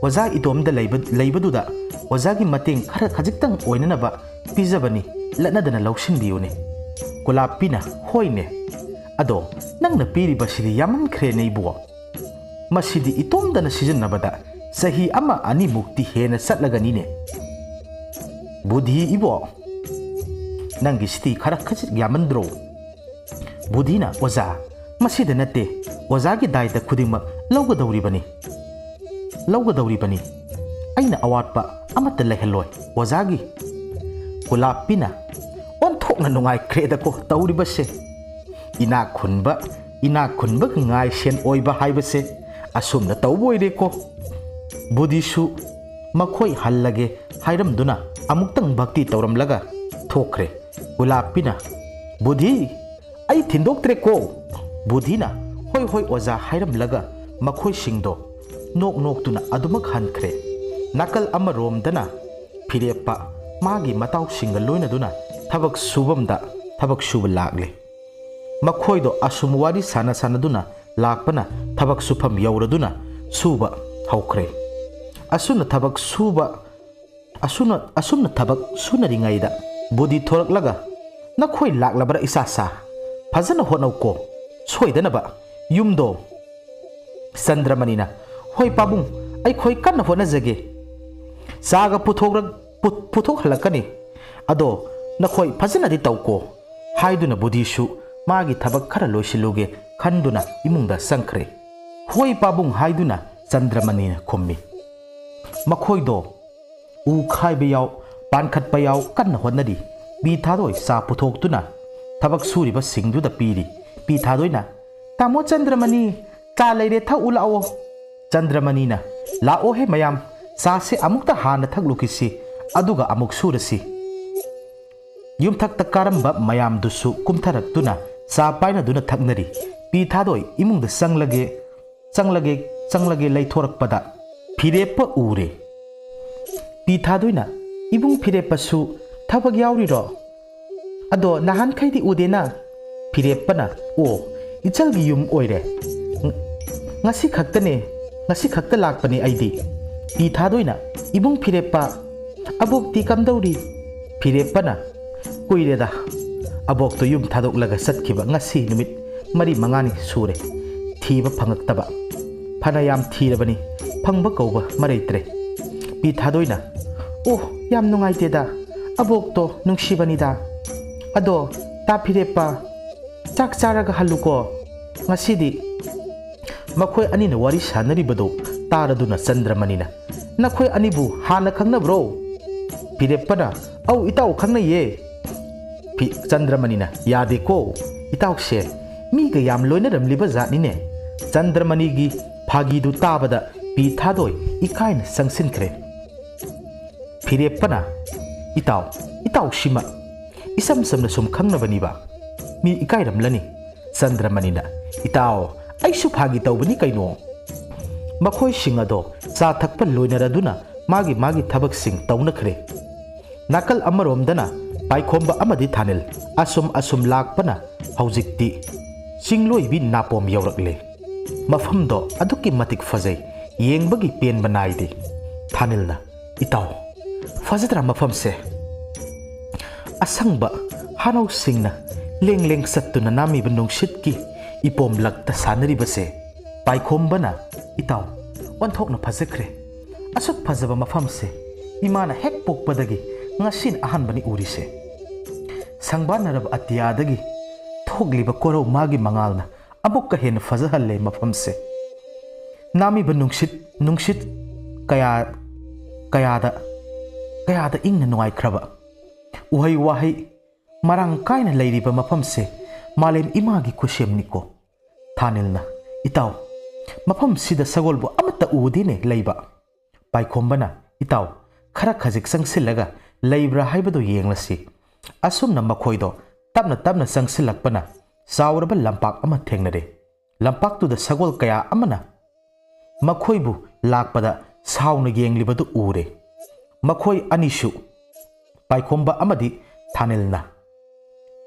ꯑꯣꯖꯥ ꯏꯇꯣꯝꯗ ꯂꯩꯕ, ꯂꯩꯕꯗꯨꯗ ꯑꯣꯖꯥꯒꯤ ꯃꯇꯦꯡ ꯈꯔ ꯈꯖꯤꯛꯇꯪ ꯑꯣꯏꯅꯅꯕ ꯄꯤꯖꯕꯅꯤ, ꯂꯠꯅꯗꯅ ꯂꯧꯁꯤꯟꯕꯤꯌꯨꯅꯦ꯫" ꯒꯣꯂꯥꯞꯄꯤꯅ, "ꯍꯣꯏꯅꯦ, ꯑꯗꯣ ꯅꯪꯅ ꯄꯤꯔꯤꯕꯁꯤꯗꯤ ꯌꯥꯝꯃꯟꯈ꯭ꯔꯦꯅꯦ ꯏꯕꯣ꯫ ꯃꯁꯤꯗꯤ ꯏꯇꯣꯝꯗꯅ ꯁꯤꯖꯤꯟꯅꯕꯗ ꯆꯍꯤ ꯑꯃ ꯑꯅꯤꯃꯨꯛꯇꯤ ꯍꯦꯟꯅ ꯆꯠꯂꯒꯅꯤꯅꯦ꯫" "ꯕꯨꯙꯤ ꯏꯕꯣ, ꯅꯪꯒꯤꯁꯤꯗꯤ ꯈꯔ ꯈꯖꯤꯛ ꯌꯥꯝꯃꯟꯗ꯭ꯔꯣ?" ꯕꯨꯙꯤꯅ, "ꯑꯣꯖꯥ, ꯃꯁꯤꯗ ꯅꯠꯇꯦ, ꯑꯣꯖꯥꯒꯤ ꯗꯥꯏꯇ ꯈꯨꯗꯤꯡꯃꯛ ꯂꯧꯒꯗꯧꯔꯤꯕꯅꯤ, ꯂꯧꯒꯗꯧꯔꯤꯕꯅꯤ꯫ ꯑꯩꯅ ꯑꯋꯥꯠꯄ ꯑꯃꯠꯇ ꯂꯩꯍꯜꯂꯣꯏ ꯑꯣꯖꯥꯒꯤ꯫" ꯒꯣꯂꯥꯞꯄꯤꯅ, "ꯑꯣꯟꯊꯣꯛꯅ ꯅꯨꯡꯉꯥꯏꯈ꯭ꯔꯦꯗꯀꯣ ꯇꯧꯔꯤꯕꯁꯦ꯫ ꯏꯅꯥꯛ ꯈꯨꯟꯕ, ꯏꯅꯥꯛ ꯈꯨꯟꯕꯒꯤ ꯉꯥꯏꯁꯦꯟ ꯑꯣꯏꯕ ꯍꯥꯏꯕꯁꯦ ꯑꯁꯨꯝꯅ ꯇꯧꯕ ꯑꯣꯏꯔꯦꯀꯣ꯫" ꯕꯨꯙꯤꯁꯨ ꯃꯈꯣꯏ ꯍꯜꯂꯒꯦ ꯍꯥꯏꯔꯝꯗꯨꯅ ꯑꯃꯨꯛꯇꯪ ꯚꯛꯇꯤ ꯇꯧꯔꯝꯂꯒ ꯊꯣꯛꯈ꯭ꯔꯦ꯫ ꯒꯣꯂꯥꯞꯄꯤꯅ, "ꯕꯨꯙꯤ, ꯑꯩ ꯊꯤꯟꯗꯣꯛꯇ꯭ꯔꯦꯀꯣ꯫" ꯕꯨꯙꯤꯅ, "ꯍꯣꯏ, ꯍꯣꯏ, ꯑꯣꯖꯥ" ꯍꯥꯏꯔꯝꯂꯒ ꯃꯈꯣꯏꯁꯤꯡꯗꯣ ꯅꯣꯛ ꯅꯣꯛꯇꯨꯅ ꯑꯗꯨꯃꯛ ꯍꯟꯈ꯭ꯔꯦ꯫ ꯅꯥꯀꯜ ꯑꯃꯔꯣꯝꯗꯅ ꯐꯤꯔꯦꯞꯄ ꯃꯥꯒꯤ ꯃꯇꯥꯎꯁꯤꯡꯒ ꯂꯣꯏꯅꯗꯨꯅ ꯊꯕꯛ ꯁꯨꯐꯝꯗ ꯊꯕꯛ ꯁꯨꯕ ꯂꯥꯛꯂꯦ꯫ ꯃꯈꯣꯏꯗꯣ ꯑꯁꯨꯝ ꯋꯥꯔꯤ ꯁꯥꯟꯅ ꯁꯥꯟꯅꯗꯨꯅ ꯂꯥꯛꯄꯅ ꯊꯕꯛ ꯁꯨꯐꯝ ꯌꯧꯔꯗꯨꯅ ꯁꯨꯕ ꯍꯧꯈ꯭ꯔꯦ꯫ ꯑꯁꯨꯝꯅ ꯊꯕꯛ ꯁꯨꯕ ꯑꯁꯨꯝꯅ ꯑꯁꯨꯝꯅ ꯊꯕꯛ ꯁꯨꯅꯔꯤꯉꯩꯗ ꯕꯨꯙꯤ ꯊꯣꯔꯛꯂꯒ, "ꯅꯈꯣꯏ ꯂꯥꯛꯂꯕ꯭ꯔꯥ ꯏꯆꯥꯁꯥ? ꯐꯖꯅ ꯍꯣꯠꯅꯧꯀꯣ, ꯁꯣꯏꯗꯅꯕ ꯌꯨꯝꯗꯣ"꯫ ꯆꯟꯗ꯭ꯔꯃꯅꯤꯅ, "ꯍꯣꯏ ꯄꯥꯕꯨꯡ, ꯑꯩꯈꯣꯏ ꯀꯟꯅ ꯍꯣꯠꯅꯖꯒꯦ꯫ ꯆꯥꯒ ꯄꯨꯊꯣꯛꯔꯛ-, ꯄꯨ-, ꯄꯨꯊꯣꯛꯍꯜꯂꯛꯀꯅꯤ꯫ ꯑꯗꯣ ꯅꯈꯣꯏ ꯐꯖꯅꯗꯤ ꯇꯧꯀꯣ" ꯍꯥꯏꯗꯨꯅ ꯕꯨꯙꯤꯁꯨ ꯃꯥꯒꯤ ꯊꯕꯛ ꯈꯔ ꯂꯣꯏꯁꯤꯜꯂꯨꯒꯦ ꯈꯟꯗꯨꯅ ꯏꯃꯨꯡꯗ ꯆꯪꯈ꯭ꯔꯦ꯫ "ꯍꯣꯏ ꯄꯥꯕꯨꯡ" ꯍꯥꯏꯗꯨꯅ ꯆꯟꯗ꯭ꯔꯃꯅꯤꯅ ꯈꯨꯝꯃꯤ꯫ ꯃꯈꯣꯏꯗꯣ ꯎ ꯈꯥꯏꯕ ꯌꯥꯎ, ꯄꯥꯟꯈꯠꯄ ꯌꯥꯎ ꯀꯟꯅ ꯍꯣꯠꯅꯔꯤ꯫ ꯄꯤ ꯊꯥꯗꯣꯏ ꯆꯥ ꯄꯨꯊꯣꯛꯇꯨꯅ ꯊꯕꯛ ꯁꯨꯔꯤꯕꯁꯤꯡꯗꯨꯗ ꯄꯤꯔꯤ꯫ ꯄꯤ ꯊꯥꯗꯣꯏꯅ, "ꯇꯥꯃꯣ ꯆꯟꯗ꯭ꯔꯃꯅꯤ, ꯆꯥ ꯂꯩꯔꯦ, ꯊꯛꯎ ꯂꯥꯛꯑꯣ"꯫ ꯆꯟꯗ꯭ꯔꯃꯅꯤꯅ, "ꯂꯥꯛꯑꯣꯍꯦ ꯃꯌꯥꯝ, ꯆꯥꯁꯦ ꯑꯃꯨꯛꯇ ꯍꯥꯟꯅ ꯊꯛꯂꯨꯈꯤꯁꯤ, ꯑꯗꯨꯒ ꯑꯃꯨꯛ ꯁꯨꯔꯁꯤ"꯫ ꯌꯨꯝꯊꯛꯇ ꯀꯥꯔꯝꯕ ꯃꯌꯥꯝꯗꯨꯁꯨ ꯀꯨꯝꯊꯔꯛꯇꯨꯅ ꯆꯥ ꯄꯥꯏꯅꯗꯨꯅ ꯊꯛꯅꯔꯤ꯫ ꯄꯤ ꯊꯥꯗꯣꯏ ꯏꯃꯨꯡꯗ ꯆꯪꯂꯒꯦ, ꯆꯪꯂꯒꯦ, ꯆꯪꯂꯒꯦ ꯂꯩꯊꯣꯔꯛꯄꯗ ꯐꯤꯔꯦꯞꯄ ꯎꯔꯦ꯫ ꯄꯤ ꯊꯥꯗꯣꯏꯅ, "ꯏꯕꯨꯡ ꯐꯤꯔꯦꯞꯄꯁꯨ ꯊꯕꯛ ꯌꯥꯎꯔꯤꯔꯣ? ꯑꯗꯣ ꯅꯍꯥꯟꯈꯩꯗꯤ ꯎꯗꯦꯅ?" ꯐꯤꯔꯦꯞꯄꯅ, "ꯑꯣ, ꯏꯆꯜꯒꯤ ꯌꯨꯝ ꯑꯣꯏꯔꯦ꯫ ꯉ-, ꯉꯁꯤ ꯈꯛꯇꯅꯦ, ꯉꯁꯤ ꯈꯛꯇ ꯂꯥꯛꯄꯅꯦ ꯑꯩꯗꯤ"꯫ ꯄꯤ ꯊꯥꯗꯣꯏꯅ, "ꯏꯕꯨꯡ ꯐꯤꯔꯦꯞꯄ, ꯑꯕꯣꯛꯇꯤ ꯀꯝꯗꯧꯔꯤ?" ꯐꯤꯔꯦꯞꯄꯅ, "ꯀꯨꯏꯔꯦꯗ, ꯑꯕꯣꯛꯇꯣ ꯌꯨꯝ ꯊꯥꯗꯣꯛꯂꯒ ꯆꯠꯈꯤꯕ ꯉꯁꯤ ꯅꯨꯃꯤꯠ ꯃꯔꯤ ꯃꯉꯥꯅꯤ ꯁꯨꯔꯦ꯫ ꯊꯤꯕ ꯐꯪꯉꯛꯇꯕ꯫ ꯐꯅ ꯌꯥꯝ ꯊꯤꯔꯕꯅꯤ, ꯐꯪꯕ ꯀꯧꯕ ꯃꯔꯩꯇ꯭ꯔꯦ"꯫ ꯄꯤ ꯊꯥꯗꯣꯏꯅ, "ꯑꯣ, ꯌꯥꯝ ꯅꯨꯡꯉꯥꯏꯇꯦꯗ꯫ ꯑꯕꯣꯛꯇꯣ ꯅꯨꯡꯁꯤꯕꯅꯤꯗ꯫ ꯑꯗꯣ, ꯇꯥ ꯐꯤꯔꯦꯞꯄ, ꯆꯥꯛ ꯆꯥꯔꯒ ꯍꯜꯂꯨꯀꯣ ꯉꯁꯤꯗꯤ"꯫ ꯃꯈꯣꯏ ꯑꯅꯤꯅ ꯋꯥꯔꯤ ꯁꯥꯟꯅꯔꯤꯕꯗꯨ ꯇꯥꯔꯗꯨꯅ ꯆꯟꯗ꯭ꯔꯃꯅꯤꯅ, "ꯅꯈꯣꯏ ꯑꯅꯤꯕꯨ ꯍꯥꯟꯅ ꯈꯪꯅꯕ꯭ꯔꯣ?" ꯐꯤꯔꯦꯞꯄꯅ, "ꯑꯧ ꯏꯇꯥꯎ, ꯈꯪꯅꯩꯌꯦ"꯫ ꯐꯤ-, ꯆꯟꯗ꯭ꯔꯃꯅꯤꯅ, "ꯌꯥꯗꯦꯀꯣ, ꯏꯇꯥꯎꯁꯦ ꯃꯤꯒ ꯌꯥꯝ ꯂꯣꯏꯅꯔꯝꯂꯤꯕ ꯖꯥꯠꯅꯤꯅꯦ"꯫ ꯆꯟꯗ꯭ꯔꯃꯅꯤꯒꯤ ꯐꯥꯒꯤꯗꯨ ꯇꯥꯕꯗ ꯄꯤ ꯊꯥꯗꯣꯏ ꯏꯀꯥꯏꯅ ꯆꯪꯁꯤꯟꯈ꯭ꯔꯦ꯫ ꯐꯤꯔꯦꯞꯄꯅ, "ꯏꯇꯥꯎ, ꯏꯇꯥꯎꯁꯤꯃ ꯏꯆꯝ ꯆꯝꯅ ꯁꯨꯝ ꯈꯪꯅꯕꯅꯤꯕ, ꯃꯤ ꯏꯀꯥꯏꯔꯝꯂꯅꯤ"꯫ ꯆꯟꯗ꯭ꯔꯃꯅꯤꯅ, "ꯏꯇꯥꯎ, ꯑꯩꯁꯨ ꯐꯥꯒꯤ ꯇꯧꯕꯅꯤ ꯀꯩꯅꯣ"꯫ ꯃꯈꯣꯏꯁꯤꯡ ꯑꯗꯣ ꯆꯥ ꯊꯛꯄ ꯂꯣꯏꯅꯔꯗꯨꯅ ꯃꯥꯒꯤ ꯃꯥꯒꯤ ꯊꯕꯛꯁꯤꯡ ꯇꯧꯅꯈ꯭ꯔꯦ꯫ ꯅꯥꯀꯜ ꯑꯃꯔꯣꯝꯗꯅ ꯄꯥꯏꯈꯣꯝꯕ ꯑꯃꯗꯤ ꯊꯥꯅꯤꯜ ꯑꯁꯨꯝ ꯑꯁꯨꯝ ꯂꯥꯛꯄꯅ ꯍꯧꯖꯤꯛꯇꯤ ꯆꯤꯡꯂꯣꯏꯕꯤ ꯅꯥꯄꯣꯝ ꯌꯧꯔꯛꯂꯦ꯫ ꯃꯐꯝꯗꯣ ꯑꯗꯨꯛꯀꯤ ꯃꯇꯤꯛ ꯐꯖꯩ, ꯌꯦꯡꯕꯒꯤ ꯄꯦꯟꯕ ꯅꯥꯏꯗꯦ꯫ ꯊꯥꯅꯤꯜꯅ, "ꯏꯇꯥꯎ, ꯐꯖꯗ꯭ꯔꯥ ꯃꯐꯝꯁꯦ? ꯑꯁꯪꯕ ꯍꯥꯅꯧꯁꯤꯡꯅ ꯂꯦꯡ ꯂꯦꯡ ꯆꯠꯇꯨꯅ ꯅꯥꯝꯃꯤꯕ ꯅꯨꯡꯁꯤꯠꯀꯤ ꯏꯄꯣꯝ ꯂꯛꯇ ꯁꯥꯟꯅꯔꯤꯕꯁꯦ?" ꯄꯥꯏꯈꯣꯝꯕꯅ, "ꯏꯇꯥꯎ, ꯑꯣꯟꯊꯣꯛꯅ ꯐꯖꯈ꯭ꯔꯦ꯫ ꯑꯁꯨꯛ ꯐꯖꯕ ꯃꯐꯝꯁꯦ ꯏꯃꯥꯅ ꯍꯦꯛ ꯄꯣꯛꯄꯗꯒꯤ ꯉꯁꯤꯅ ꯑꯍꯥꯟꯕꯅꯤ ꯎꯔꯤꯁꯦ꯫ ꯁꯪꯕꯥꯟꯅꯔꯕ ꯑꯇꯤꯌꯥꯗꯒꯤ ꯊꯣꯛꯂꯤꯕ ꯀꯣꯔꯧ ꯃꯥꯒꯤ ꯃꯉꯥꯜꯅ ꯑꯃꯨꯛꯀ ꯍꯦꯟꯅ ꯐꯖꯍꯜꯂꯦ ꯃꯐꯝꯁꯦ꯫ ꯅꯥꯝꯃꯤꯕ ꯅꯨꯡꯁꯤꯠ, ꯅꯨꯡꯁꯤꯠ ꯀꯌꯥ, ꯀꯌꯥꯗ, ꯀꯌꯥꯗ ꯏꯪꯅ ꯅꯨꯡꯉꯥꯏꯈ꯭ꯔꯕ꯫ ꯎꯍꯩ ꯋꯥꯍꯩ ꯃꯔꯥꯡ ꯀꯥꯏꯅ ꯂꯩꯔꯤꯕ ꯃꯐꯝꯁꯦ ꯃꯥꯂꯦꯝ ꯏꯃꯥꯒꯤ ꯈꯨꯠꯁꯦꯝꯅꯤꯀꯣ꯫ ꯊꯥꯅꯤꯜꯅ, "ꯏꯇꯥꯎ, ꯃꯐꯝꯁꯤꯗ ꯁꯒꯣꯜꯕꯨ ꯑꯃꯠꯇ ꯎꯗꯦꯅꯦ ꯂꯩꯕ?" ꯄꯥꯏꯈꯣꯝꯕꯅ, "ꯏꯇꯥꯎ, ꯈꯔ ꯈꯖꯤꯛ ꯆꯪꯁꯤꯜꯂꯒ ꯂꯩꯕ꯭ꯔꯥ ꯍꯥꯏꯕꯗꯨ ꯌꯦꯡꯂꯁꯤ꯫" ꯑꯁꯨꯝꯅ ꯃꯈꯣꯏꯗꯣ ꯇꯞꯅ ꯇꯞꯅ ꯆꯪꯁꯤꯜꯂꯛꯄꯅ ꯆꯥꯎꯔꯕ ꯂꯝꯄꯥꯛ ꯑꯃ ꯊꯦꯡꯅꯔꯦ꯫ ꯂꯝꯄꯥꯛꯇꯨꯗ ꯁꯒꯣꯜ ꯀꯌꯥ ꯑꯃꯅ ꯃꯈꯣꯏꯕꯨ ꯂꯥꯛꯄꯗ ꯁꯥꯎꯅ ꯌꯦꯡꯂꯤꯕꯗꯨ ꯎꯔꯦ꯫ ꯃꯈꯣꯏ ꯑꯅꯤꯁꯨ, ꯄꯥꯏꯈꯣꯝꯕ ꯑꯃꯗꯤ ꯊꯥꯅꯤꯜꯅ,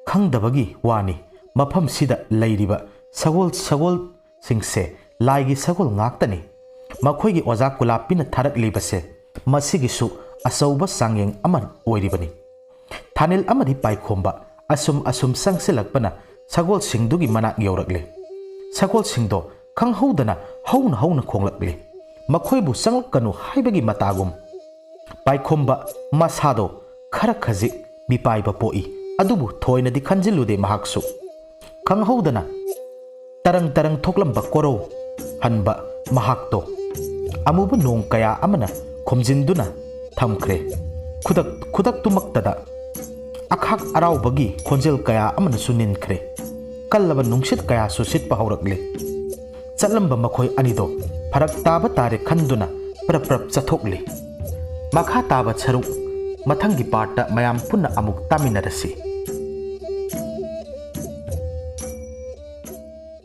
ꯈꯪꯗꯕꯒꯤ ꯋꯥꯅꯤ꯫ ꯃꯐꯝꯁꯤꯗ ꯂꯩꯔꯤꯕ ꯁꯒꯣꯜ, ꯁꯒꯣꯜꯁꯤꯡꯁꯦ ꯂꯥꯏꯒꯤ ꯁꯒꯣꯜ ꯉꯥꯛꯇꯅꯤ꯫ ꯃꯈꯣꯏꯒꯤ ꯑꯣꯖꯥ ꯀꯨꯂꯥꯞꯄꯤꯅ ꯊꯥꯔꯛꯂꯤꯕꯁꯦ ꯃꯁꯤꯒꯤꯁꯨ ꯑꯆꯧꯕ ꯆꯥꯡꯌꯦꯡ ꯑꯃ ꯑꯣꯏꯔꯤꯕꯅꯤ꯫ ꯊꯥꯅꯤꯜ ꯑꯃꯗꯤ ꯄꯥꯏꯈꯣꯝꯕ ꯑꯁꯨꯝ ꯑꯁꯨꯝ ꯆꯪꯁꯤꯜꯂꯛꯄꯅ ꯁꯒꯣꯜꯁꯤꯡꯗꯨꯒꯤ ꯃꯅꯥꯛ ꯌꯧꯔꯛꯂꯦ꯫ ꯁꯒꯣꯜꯁꯤꯡꯗꯣ ꯈꯪꯍꯧꯗꯅ ꯍꯧꯅ ꯍꯧꯅ ꯈꯣꯡꯂꯛꯂꯦ꯫ ꯃꯈꯣꯏꯕꯨ ꯆꯪꯂꯛꯀꯅꯨ ꯍꯥꯏꯕꯒꯤ ꯃꯇꯥꯒꯨꯝ꯫ ꯄꯥꯏꯈꯣꯝꯕ ꯃꯁꯥꯗꯣ ꯈꯔ ꯈꯖꯤꯛ ꯃꯤꯄꯥꯏꯕ ꯄꯣꯛꯏ, ꯑꯗꯨꯕꯨ ꯊꯣꯏꯅꯗꯤ ꯈꯟꯖꯤꯜꯂꯨꯗꯦ ꯃꯍꯥꯛꯁꯨ꯫ ꯈꯪꯍꯧꯗꯅ ꯇꯔꯪ ꯇꯔꯪ ꯊꯣꯛꯂꯝꯕ ꯀꯣꯔꯧ ꯍꯟꯕ ꯃꯍꯥꯛꯇꯣ ꯑꯃꯨꯕ ꯅꯣꯡ ꯀꯌꯥ ꯑꯃꯅ ꯈꯨꯝꯖꯤꯟꯗꯨꯅ ꯊꯝꯈ꯭ꯔꯦ꯫ ꯈꯨꯗꯛ, ꯈꯨꯗꯛꯇꯨꯃꯛꯇꯗ ꯑꯈꯥꯛ ꯑꯔꯥꯎꯕꯒꯤ ꯈꯣꯟꯖꯦꯜ ꯀꯌꯥ ꯑꯃꯅꯁꯨ ꯅꯤꯟꯈ꯭ꯔꯦ꯫ ꯀꯜꯂꯕ ꯅꯨꯡꯁꯤꯠ ꯀꯌꯥꯁꯨ ꯁꯤꯠꯄ ꯍꯧꯔꯛꯂꯦ꯫ ꯆꯠꯂꯝꯕ ꯃꯈꯣꯏ ꯑꯅꯤꯗꯣ ꯐꯔꯛ ꯇꯥꯕ ꯇꯥꯔꯦ ꯈꯟꯗꯨꯅ ꯄ꯭ꯔꯞ ꯄ꯭ꯔꯞ ꯆꯠꯊꯣꯛꯂꯤ꯫ ꯃꯈꯥ ꯇꯥꯕ ꯁꯔꯨꯛ ꯃꯊꯪꯒꯤ ꯄꯥꯔꯠꯇ ꯃꯌꯥꯝ ꯄꯨꯟꯅ ꯑꯃꯨꯛ ꯇꯥꯃꯤꯟꯅꯔꯁꯤ꯫